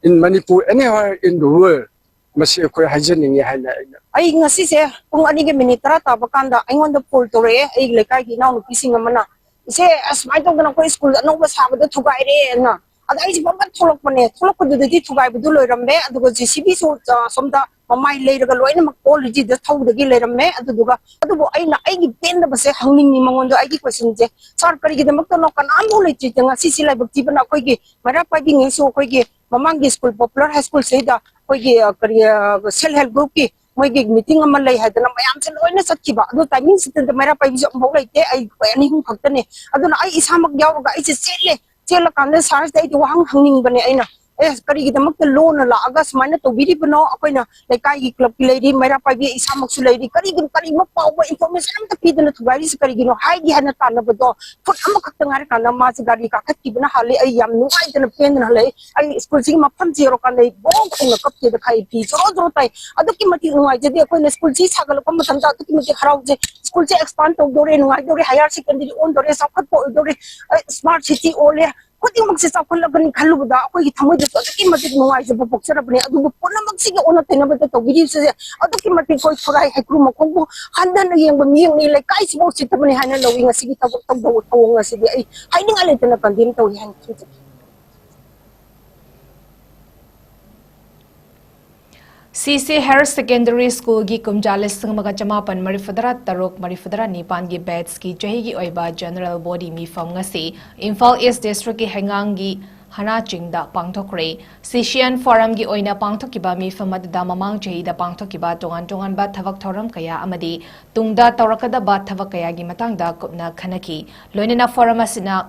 in Manipur, anywhere in the world. ꯃꯁꯤ ꯑꯩꯈꯣꯏ ꯍꯥꯏꯖꯅꯤꯡꯉꯤ ꯍꯥꯏꯅ ꯑꯩꯅ ꯑꯩ ꯉꯁꯤꯁꯦ ꯄꯨꯡ ꯑꯅꯤꯒꯤ ꯃꯤꯅꯤꯠ ꯇꯔꯥ ꯇꯥꯕ ꯀꯥꯟꯗ ꯑꯩꯉꯣꯟꯗ ꯐꯣꯟ ꯇꯧꯔꯛꯑꯦ ꯑꯩꯒꯤ ꯂꯩꯀꯥꯏꯒꯤ ꯏꯅꯥꯎꯅꯨꯄꯤꯁꯤꯡ ꯑꯃꯅ, "ꯏꯆꯦ, ꯑꯁꯨꯃꯥꯏꯅ ꯇꯧꯗꯅ ꯑꯩꯈꯣꯏ ꯁ꯭ꯀꯨꯜ ꯑꯅꯧꯕ ꯁꯥꯕꯗ ꯊꯨꯒꯥꯏꯔꯦꯅ"꯫ ꯑꯗ ꯑꯩꯁꯦ ꯄꯪꯄ ꯊꯣꯛꯂꯛꯄꯅꯦ꯫ ꯊꯣꯛꯂꯛꯄꯗꯨꯗꯗꯤ ꯊꯨꯒꯥꯏꯕꯗꯨ ꯂꯣꯏꯔꯝꯃꯦ, ꯑꯗꯨꯒ ꯖꯦ ꯁꯤ ꯕꯤꯁꯨ ꯁꯣꯝꯗ ꯃꯃꯥꯏ ꯂꯩꯔꯒ ꯂꯣꯏꯅꯃꯛ ꯑꯣꯜ ꯔꯦꯗꯤꯗ ꯊꯧꯗꯒꯤ ꯂꯩꯔꯝꯃꯦ꯫ ꯑꯗꯨꯗꯨꯒ ꯑꯗꯨꯕꯨ ꯑꯩꯅ ꯑꯩꯒꯤ ꯄꯦꯟꯗꯕꯁꯦ ꯍꯪꯅꯤꯡꯉꯤ ꯃꯉꯣꯟꯗ ꯑꯩꯒꯤ ꯀꯣꯏꯁꯟꯁꯦ, "ꯁꯥꯔ, ꯀꯔꯤꯒꯤꯗꯃꯛꯇꯅꯣ ꯀꯅꯥꯝꯐꯥꯎ ꯂꯩꯇ꯭ꯔꯤꯁꯦ? ꯉꯁꯤꯁꯤ ꯂꯥꯏꯕꯛ ꯊꯤꯕꯅ ꯑꯩꯈꯣꯏꯒꯤ ꯃꯩꯔꯥ ꯄꯥꯏꯕꯤꯉꯩꯁꯨ ꯑꯩꯈꯣꯏꯒꯤ ꯃꯃꯥꯡꯒꯤ ꯁ꯭ꯀꯨꯜ, ꯄꯣꯄꯨꯂꯔ ꯍꯥꯏ ꯁ꯭ꯀꯨꯜꯁꯤꯗ ꯑꯩꯈꯣꯏꯒꯤ, ꯑ, ꯀꯔꯤ, ꯑ, ꯁꯦꯜꯐ ꯍꯦꯜꯞ ꯒ꯭ꯔꯨꯞꯀꯤ ꯃꯣꯏꯒꯤ ꯃꯤꯇꯤꯡ ꯑꯃ ꯂꯩ ꯍꯥꯏꯗꯅ ꯃꯌꯥꯝꯁꯦ ꯂꯣꯏꯅ ꯆꯠꯈꯤꯕ꯫ ꯑꯗꯨ ꯇꯥꯏꯃꯤꯡꯁꯤꯗ ꯃꯩꯔꯥ ꯄꯥꯏꯕꯤꯁꯨ ꯑꯃꯐꯥꯎ ꯂꯩꯇꯦ, ꯑꯩ, ꯑꯩꯈꯣꯏ ꯑꯅꯤ ꯑꯍꯨꯝ ꯈꯛꯇꯅꯦ꯫ ꯑꯗꯨꯅ ꯑꯩ ꯏꯁꯥꯃꯛ ꯌꯥꯎꯔꯒ ꯑꯩꯁꯦ ꯆꯦꯜꯂꯦ꯫ ꯆꯦꯜꯂꯀꯥꯟꯗ ꯁꯥꯔꯁꯤꯗ ꯑꯩꯗꯤ ꯋꯥꯍꯪ ꯍꯪꯅꯤꯡꯕꯅꯦ ꯑꯩꯅ, "ꯑꯦ, ꯀꯔꯤꯒꯤꯗꯃꯛꯇ ꯂꯣꯟꯅ ꯂꯥꯛꯑꯒ ꯁꯨꯃꯥꯏꯅ ꯇꯧꯕꯤꯔꯤꯕꯅꯣ? ꯑꯩꯈꯣꯏꯅ ꯂꯩꯀꯥꯏꯒꯤ ꯀ꯭ꯂꯕꯀꯤ ꯂꯩꯔꯤ, ꯃꯩꯔꯥ ꯄꯥꯏꯕꯤ ꯏꯁꯥꯃꯛꯁꯨ ꯂꯩꯔꯤ, ꯀꯔꯤꯒꯤꯅꯣ, ꯀꯔꯤꯒꯨꯝꯕ ꯄꯥꯎꯕ ꯏꯟꯐꯣꯔꯃꯦꯁꯟ ꯑꯝꯇ ꯄꯤꯗꯅ ꯊꯨꯒꯥꯏꯔꯤꯁꯤ ꯀꯔꯤꯒꯤꯅꯣ?" ꯍꯥꯏꯒꯦ ꯍꯥꯏꯅ ꯇꯥꯟꯅꯕꯗꯣ ꯐꯨꯠ ꯑꯃꯈꯛꯇ ꯉꯥꯏꯔꯀꯥꯟꯗ ꯃꯥꯁꯦ ꯒꯥꯔꯤ ꯀꯥꯈꯠꯈꯤꯕꯅ ꯍꯥꯜꯂꯤ꯫ ꯑꯩ ꯌꯥꯝ ꯅꯨꯡꯉꯥꯏꯇꯅ ꯄꯦꯟꯗꯅ ꯍꯜꯂꯛꯏ꯫ ꯑꯩ ꯁ꯭ꯀꯨꯜꯁꯤꯒꯤ ꯃꯐꯝꯁꯤ ꯌꯧꯔꯀꯥꯟꯗ ꯑꯩ ꯕꯣꯡ ꯈꯣꯡꯅ ꯀꯞꯀꯦꯗ ꯈꯥꯛꯏ, ꯐꯤ ꯖꯣꯔꯣ ꯖꯣꯔꯣ ꯇꯥꯏ꯫ ꯑꯗꯨꯛꯀꯤ ꯃꯇꯤꯛ ꯅꯨꯡꯉꯥꯏꯖꯗꯦ꯫ ꯑꯩꯈꯣꯏꯅ ꯁ꯭ꯀꯨꯜꯁꯤ ꯁꯥꯒꯠꯂꯛꯄ ꯃꯇꯝꯗ ꯑꯗꯨꯛꯀꯤ ꯃꯇꯤꯛ ꯍꯔꯥꯎꯖꯩ꯫ ꯁ꯭ꯀꯨꯜꯁꯦ ꯑꯦꯛꯁꯄꯥꯟ ꯇꯧꯗꯣꯔꯦ, ꯅꯨꯡꯉꯥꯏꯗꯧꯔꯦ, ꯍꯥꯌꯔ ꯁꯦꯀꯦꯟꯗꯔꯤ ꯑꯣꯟꯗꯣꯔꯦ, ꯆꯥꯎꯈꯠꯄ ꯑꯣꯏꯗꯣꯔꯦ, ꯑ, ꯁ꯭ꯃꯥꯔꯠ ꯁꯤꯇꯤ ꯑꯣꯜꯂꯦ, ꯈꯨꯗꯤꯡꯃꯛꯁꯦ ꯆꯥꯎꯈꯠꯂꯛꯀꯅꯤ ꯈꯜꯂꯨꯕꯗ ꯑꯩꯈꯣꯏꯒꯤ ꯊꯃꯣꯏꯗꯁꯨ ꯑꯗꯨꯛꯀꯤ ꯃꯇꯤꯛ ꯅꯨꯡꯉꯥꯏꯖꯕ ꯄꯣꯛꯆꯔꯕꯅꯦ꯫ ꯑꯗꯨꯕꯨ ꯄꯨꯝꯅꯃꯛꯁꯤꯒꯤ ꯑꯣꯟꯅ ꯇꯩꯅꯕꯗ ꯇꯧꯕꯤꯔꯤꯕꯁꯦ ꯑꯗꯨꯛꯀꯤ ꯃꯇꯤꯛ ꯑꯩꯈꯣꯏ ꯈꯨꯔꯥꯏ ꯍꯩꯀ꯭ꯔꯨ ꯃꯈꯣꯡꯕꯨ ꯍꯟꯊꯅ ꯌꯦꯡꯕ ꯃꯤꯠꯌꯦꯡꯅꯤ꯫ ꯂꯩꯀꯥꯏꯁꯤꯐꯥꯎ ꯁꯤꯠꯇꯕꯅꯤ ꯍꯥꯏꯅ ꯂꯧꯏ꯫ ꯉꯁꯤꯒꯤ ꯊꯕꯛ ꯊꯧꯗꯣꯛ ꯊꯧꯑꯣꯡ ꯑꯁꯤꯗꯤ ꯑꯩ ꯍꯥꯏꯅꯤꯡꯉꯥꯏ ꯂꯩꯇꯅ ꯀꯟꯗꯦꯝ ꯇꯧꯏ ꯍꯥꯏꯅ ꯊꯝꯖꯒꯦ꯫ ꯁꯤ ꯁꯤ Higher Secondary Schoolꯒꯤ ꯀꯨꯝꯖꯥ ꯂꯤꯁꯤꯡ ꯑꯃꯒ ꯆꯃꯥꯄꯟ ꯃꯔꯤꯐꯨꯇꯔꯥ ꯇꯔꯨꯛ ꯃꯔꯤꯐꯨꯇꯔꯥ ꯅꯤꯄꯥꯟꯒꯤ batchꯀꯤ ꯆꯍꯤꯒꯤ ꯑꯣꯏꯕ general body ꯃꯤꯐꯝ ꯉꯁꯤ ꯏꯝꯐꯥꯜ East Districtꯀꯤ ꯍꯩꯉꯥꯡꯒꯤ ꯍꯅꯥ ꯆꯤꯡꯗ ꯄꯥꯡꯊꯣꯛꯈ꯭ꯔꯦ꯫ CCN Forumꯒꯤ ꯑꯣꯏꯅ ꯄꯥꯡꯊꯣꯛꯈꯤꯕ ꯃꯤꯐꯝ ꯑꯗꯨꯗ ꯃꯃꯥꯡ ꯆꯍꯤꯗ ꯄꯥꯡꯊꯣꯛꯈꯤꯕ ꯇꯣꯉꯥꯟ ꯇꯣꯉꯥꯟꯕ ꯊꯕꯛ ꯊꯧꯔꯝ ꯀꯌꯥ ꯑꯃꯗꯤ ꯇꯨꯡꯗ ꯇꯧꯔꯛꯀꯗꯕ ꯊꯕꯛ ꯀꯌꯥꯒꯤ ꯃꯇꯥꯡꯗ ꯀꯨꯞꯅ ꯈꯟꯅꯈꯤ꯫ ꯂꯣꯏꯅꯅ forum ꯑꯁꯤꯅ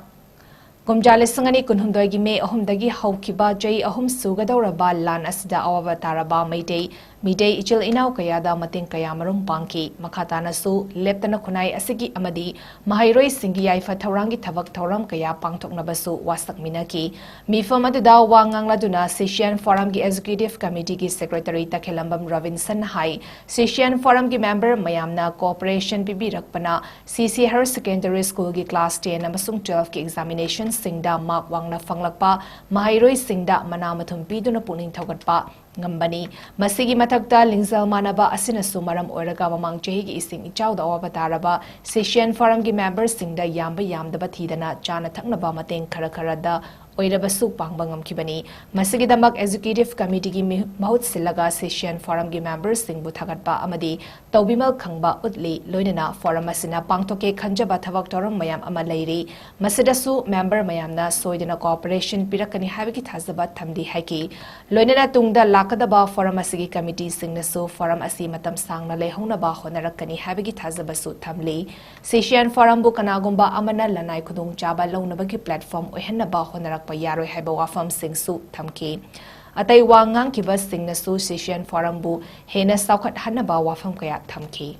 ꯀꯨꯝꯖꯥ ꯂꯤꯁꯤꯡ ꯑꯅꯤ ꯀꯨꯟꯍꯨꯝꯗꯣꯏꯒꯤ ꯃꯦ ꯑꯍꯨꯝꯗꯒꯤ ꯍꯧꯈꯤꯕ ꯆꯍꯤ ꯑꯍꯨꯝ ꯁꯨꯒꯗꯧꯔꯕ ꯂꯥꯟ ꯑꯁꯤꯗ ꯑꯋꯥꯕ ꯇꯥꯔꯕ ꯃꯩꯇꯩ, ꯃꯤꯇꯩ ꯏꯆꯤꯜ ꯏꯅꯥꯎ ꯀꯌꯥꯗ ꯃꯇꯦꯡ ꯀꯌꯥ ꯃꯔꯨꯝ ꯄꯥꯡꯈꯤ꯫ ꯃꯈꯥ ꯇꯥꯅꯁꯨ ꯂꯦꯞꯇꯅ ꯈꯨꯟꯅꯥꯏ ꯑꯁꯤꯒꯤ ꯑꯃꯗꯤ ꯃꯍꯩꯔꯣꯏꯁꯤꯡꯒꯤ ꯌꯥꯏꯐ ꯊꯧꯔꯥꯡꯒꯤ ꯊꯕꯛ ꯊꯧꯔꯝ ꯀꯌꯥ ꯄꯥꯡꯊꯣꯛꯅꯕꯁꯨ ꯋꯥꯁꯛꯃꯤꯟꯅꯈꯤ꯫ ꯃꯤꯐꯝ ꯑꯗꯨꯗ ꯋꯥ ꯉꯥꯡꯂꯗꯨꯅ CCN Forumꯒꯤ Executive Committeeꯒꯤ Secretary ꯇꯈꯦꯜꯂꯝꯕꯝ ꯔꯕꯤꯟꯁꯟꯅ ꯍꯥꯏ, CCN Forumꯒꯤ member ꯃꯌꯥꯝꯅ cooperation ꯄꯤꯕꯤꯔꯛꯄꯅ CC Higher Secondary Schoolꯒꯤ class ten ꯑꯃꯁꯨꯡ twelveꯀꯤ examinationꯁꯤꯡꯗ mark ꯋꯥꯡꯅ ꯐꯪꯂꯛꯄ ꯃꯍꯩꯔꯣꯏꯁꯤꯡꯗ ꯃꯅꯥ ꯃꯊꯨꯝ ꯄꯤꯗꯨꯅ ꯄꯨꯛꯅꯤꯡ ꯊꯧꯒꯠꯄ ꯉꯝꯕꯅꯤ꯫ ꯃꯁꯤꯒꯤ ꯃꯊꯛꯇ ꯂꯤꯡꯖꯦꯜ ꯃꯥꯟꯅꯕ ꯑꯁꯤꯅꯁꯨ ꯃꯔꯝ ꯑꯣꯏꯔꯒ ꯃꯃꯥꯡ ꯆꯍꯤꯒꯤ ꯏꯁꯤꯡ ꯏꯆꯥꯎꯗ ꯑꯋꯥꯕ ꯇꯥꯔꯕ CCN Forumꯒꯤ memberꯁꯤꯡꯗ ꯌꯥꯝꯕ ꯌꯥꯝꯗꯕ ꯊꯤꯗꯅ ꯆꯥꯅ ꯊꯛꯅꯕ ꯃꯇꯦꯡ ꯈꯔ ꯈꯔꯗ ꯑꯣꯏꯔꯕꯁꯨ ꯄꯥꯡꯕ ꯉꯝꯈꯤꯕꯅꯤ꯫ ꯃꯁꯤꯒꯤꯗꯃꯛ Executive Committeeꯒꯤ ꯃꯤ-, ꯃꯍꯨꯠ ꯁꯤꯜꯂꯒ CCN Forumꯒꯤ memberꯁꯤꯡꯕꯨ ꯊꯥꯒꯠꯄ ꯑꯃꯗꯤ ꯇꯧꯕꯤꯃꯜ ꯈꯪꯕ ꯎꯠꯂꯤ꯫ ꯂꯣꯏꯅꯅ forum ꯑꯁꯤꯅ ꯄꯥꯡꯊꯣꯛꯀꯦ ꯈꯟꯖꯕ ꯊꯕꯛ ꯊꯧꯔꯝ ꯃꯌꯥꯝ ꯑꯃ ꯂꯩꯔꯤ꯫ ꯃꯁꯤꯗꯁꯨ member ꯃꯌꯥꯝꯅ ꯁꯣꯏꯗꯅ cooperation ꯄꯤꯔꯛꯀꯅꯤ ꯍꯥꯏꯕꯒꯤ ꯊꯥꯖꯕ ꯊꯝꯂꯤ ꯍꯥꯏꯈꯤ꯫ ꯂꯣꯏꯅꯅ ꯇꯨꯡꯗ ꯂꯥꯛꯀꯗꯕ forum ꯑꯁꯤꯒꯤ committeeꯁꯤꯡꯅꯁꯨ forum ꯑꯁꯤ ꯃꯇꯝ ꯁꯥꯡꯅ ꯂꯩꯍꯧꯅꯕ ꯍꯣꯠꯅꯔꯛꯀꯅꯤ ꯍꯥꯏꯕꯒꯤ ꯊꯥꯖꯕꯁꯨ ꯊꯝꯂꯤ꯫ CCN Forumꯕꯨ ꯀꯅꯥꯒꯨꯝꯕ ꯑꯃꯅ ꯂꯅꯥꯏ ꯈꯨꯗꯣꯡꯆꯥꯕ ꯂꯧꯅꯕꯒꯤ platform ꯑꯣꯏꯍꯟꯅꯕ ꯍꯣꯠꯅꯔꯛꯄ ꯌꯥꯔꯣꯏ ꯍꯥꯏꯕ ꯋꯥꯐꯝꯁꯤꯡꯁꯨ ꯊꯝꯈꯤ꯫ ꯑꯇꯩ ꯋꯥ ꯉꯥꯡꯈꯤꯕꯁꯤꯡꯅꯁꯨ CCN Forumꯕꯨ ꯍꯦꯟꯅ ꯆꯥꯎꯈꯠꯍꯟꯅꯕ ꯋꯥꯐꯝ ꯀꯌꯥ ꯊꯝꯈꯤ꯫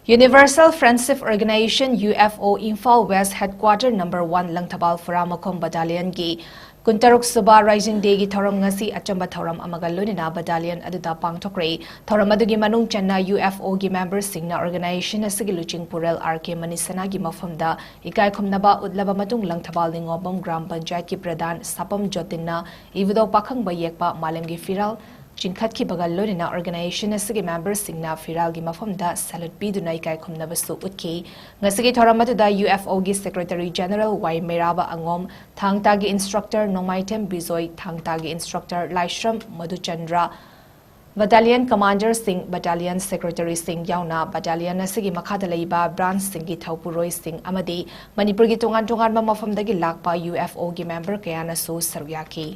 Universal Friendship Organization, U F O, Imphal West Headquarter Number One Langthabal Furamakhom Battalion ꯒꯤ ꯀꯨꯟꯇꯔꯨꯛ ꯁꯨꯕ Rising Day ꯒꯤ ꯊꯧꯔꯝ ꯉꯁꯤ ꯑꯆꯝꯕ ꯊꯧꯔꯝ ꯑꯃꯒ ꯂꯣꯏꯅꯅ battalion ꯑꯗꯨꯗ ꯄꯥꯡꯊꯣꯛꯈ꯭ꯔꯦ꯫ ꯊꯧꯔꯝ ꯑꯗꯨꯒꯤ ꯃꯅꯨꯡ ꯆꯟꯅ U F O ꯒꯤ member ꯁꯤꯡꯅ organization ꯑꯁꯤꯒꯤ ꯂꯨꯆꯤꯡ ꯄꯨꯔꯦꯜ R K ꯃꯅꯤꯁꯅꯥꯒꯤ ꯃꯐꯝꯗ ꯏꯀꯥꯏ ꯈꯨꯝꯅꯕ ꯎꯠꯂꯕ ꯃꯇꯨꯡ ꯂꯪꯊꯕꯥꯜ ꯅꯤꯉꯣꯝꯕꯝ ꯒ꯭ꯔꯥꯝ ꯄꯟꯆꯥꯌꯠꯀꯤ ꯄ꯭ꯔꯙꯥꯟ ꯁꯥꯄꯝ ꯖꯣꯇꯤꯟꯅ ꯏꯕꯨꯙꯧ ꯄꯥꯈꯪꯕ ꯌꯦꯛꯄ ꯃꯥꯂꯦꯝꯒꯤ ꯐꯤꯔꯥꯜ ꯆꯤꯡꯈꯠꯈꯤꯕꯒ ꯂꯣꯏꯅꯅ organization ꯑꯁꯤꯒꯤ member ꯁꯤꯡꯅ ꯐꯤꯔꯥꯜꯒꯤ ꯃꯐꯝꯗ salute ꯄꯤꯗꯨꯅ ꯏꯀꯥꯏ ꯈꯨꯝꯅꯕꯁꯨ ꯎꯠꯈꯤ꯫ ꯉꯁꯤꯒꯤ ꯊꯧꯔꯝ ꯑꯗꯨꯗ U F O ꯒꯤ Secretary General ꯋꯥꯏ ꯃꯩꯔꯥꯕ ꯑꯉꯣꯝ, ꯊꯥꯡ ꯇꯥꯒꯤ instructor ꯅꯣꯡꯃꯥꯏꯊꯦꯝ ꯕꯤꯖꯣꯏ, ꯊꯥꯡ ꯇꯥꯒꯤ instructor ꯂꯥꯏꯁ꯭ꯔꯝ ꯃꯙꯨꯆꯟꯗ꯭ꯔ, battalion commander ꯁꯤꯡ, battalion secretary ꯁꯤꯡ ꯌꯥꯎꯅ battalion ꯑꯁꯤꯒꯤ ꯃꯈꯥꯗ ꯂꯩꯕ branch ꯁꯤꯡꯒꯤ ꯊꯧꯄꯨꯔꯣꯏꯁꯤꯡ ꯑꯃꯗꯤ ꯃꯅꯤꯄꯨꯔꯒꯤ ꯇꯣꯉꯥꯟ ꯇꯣꯉꯥꯟꯕ ꯃꯐꯝꯗꯒꯤ ꯂꯥꯛꯄ U F O ꯒꯤ member ꯀꯌꯥꯅꯁꯨ ꯁꯔꯨꯛ ꯌꯥꯈꯤ꯫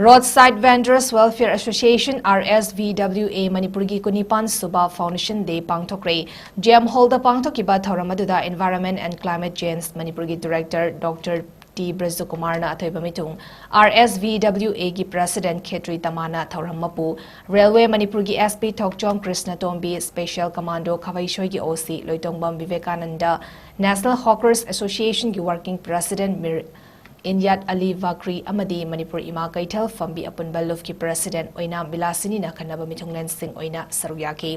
Roadside Vendors Welfare Association, R S V W A, ꯃꯅꯤꯄꯨꯔꯒꯤ ꯀꯨꯟꯅꯤꯄꯥꯟ ꯁꯨꯕ Foundation Day ꯄꯥꯡꯊꯣꯛꯈ꯭ꯔꯦ꯫ J M Hall ꯗ ꯄꯥꯡꯊꯣꯛꯈꯤꯕ ꯊꯧꯔꯝ ꯑꯗꯨꯗ Environment and Climate Change ꯃꯅꯤꯄꯨꯔꯒꯤ Director Doctor ꯇꯤ ꯕ꯭ꯔꯖꯀꯨꯃꯥꯔꯅ ꯑꯊꯣꯏꯕ ꯃꯤꯊꯨꯡ, R S V W A ꯒꯤ President ꯈꯦꯇ꯭ꯔꯤ ꯇꯃꯥꯅ ꯊꯧꯔꯝ ꯃꯄꯨ, Railway ꯃꯅꯤꯄꯨꯔꯒꯤ S P ꯊꯣꯛꯆꯣꯝ ꯀ꯭ꯔꯤꯁꯅꯇꯣꯝꯕꯤ, Special Commando ꯈꯥꯕꯩꯁꯣꯏꯒꯤ O C ꯂꯣꯏꯇꯣꯡꯕꯝ ꯕꯤꯕꯦꯀꯥꯅꯟꯗ, National Hawkers Association ꯒꯤ Working President ꯃꯤꯔ ꯏꯟꯌꯥꯠ ꯑꯂꯤ ꯚꯥꯀ꯭ꯔꯤ ꯑꯃꯗꯤ ꯃꯅꯤꯄꯨꯔ ꯏꯃꯥ ꯀꯩꯊꯦꯜ ꯐꯝꯕꯤ ꯑꯄꯨꯟꯕ ꯂꯨꯞꯀꯤ President ꯑꯣꯏꯅ ꯕꯤꯂꯥꯁꯤꯅꯤꯅ ꯈꯟꯅꯕ ꯃꯤꯊꯨꯡꯂꯦꯟꯁꯤꯡ ꯑꯣꯏꯅ ꯁꯔꯨꯛ ꯌꯥꯈꯤ꯫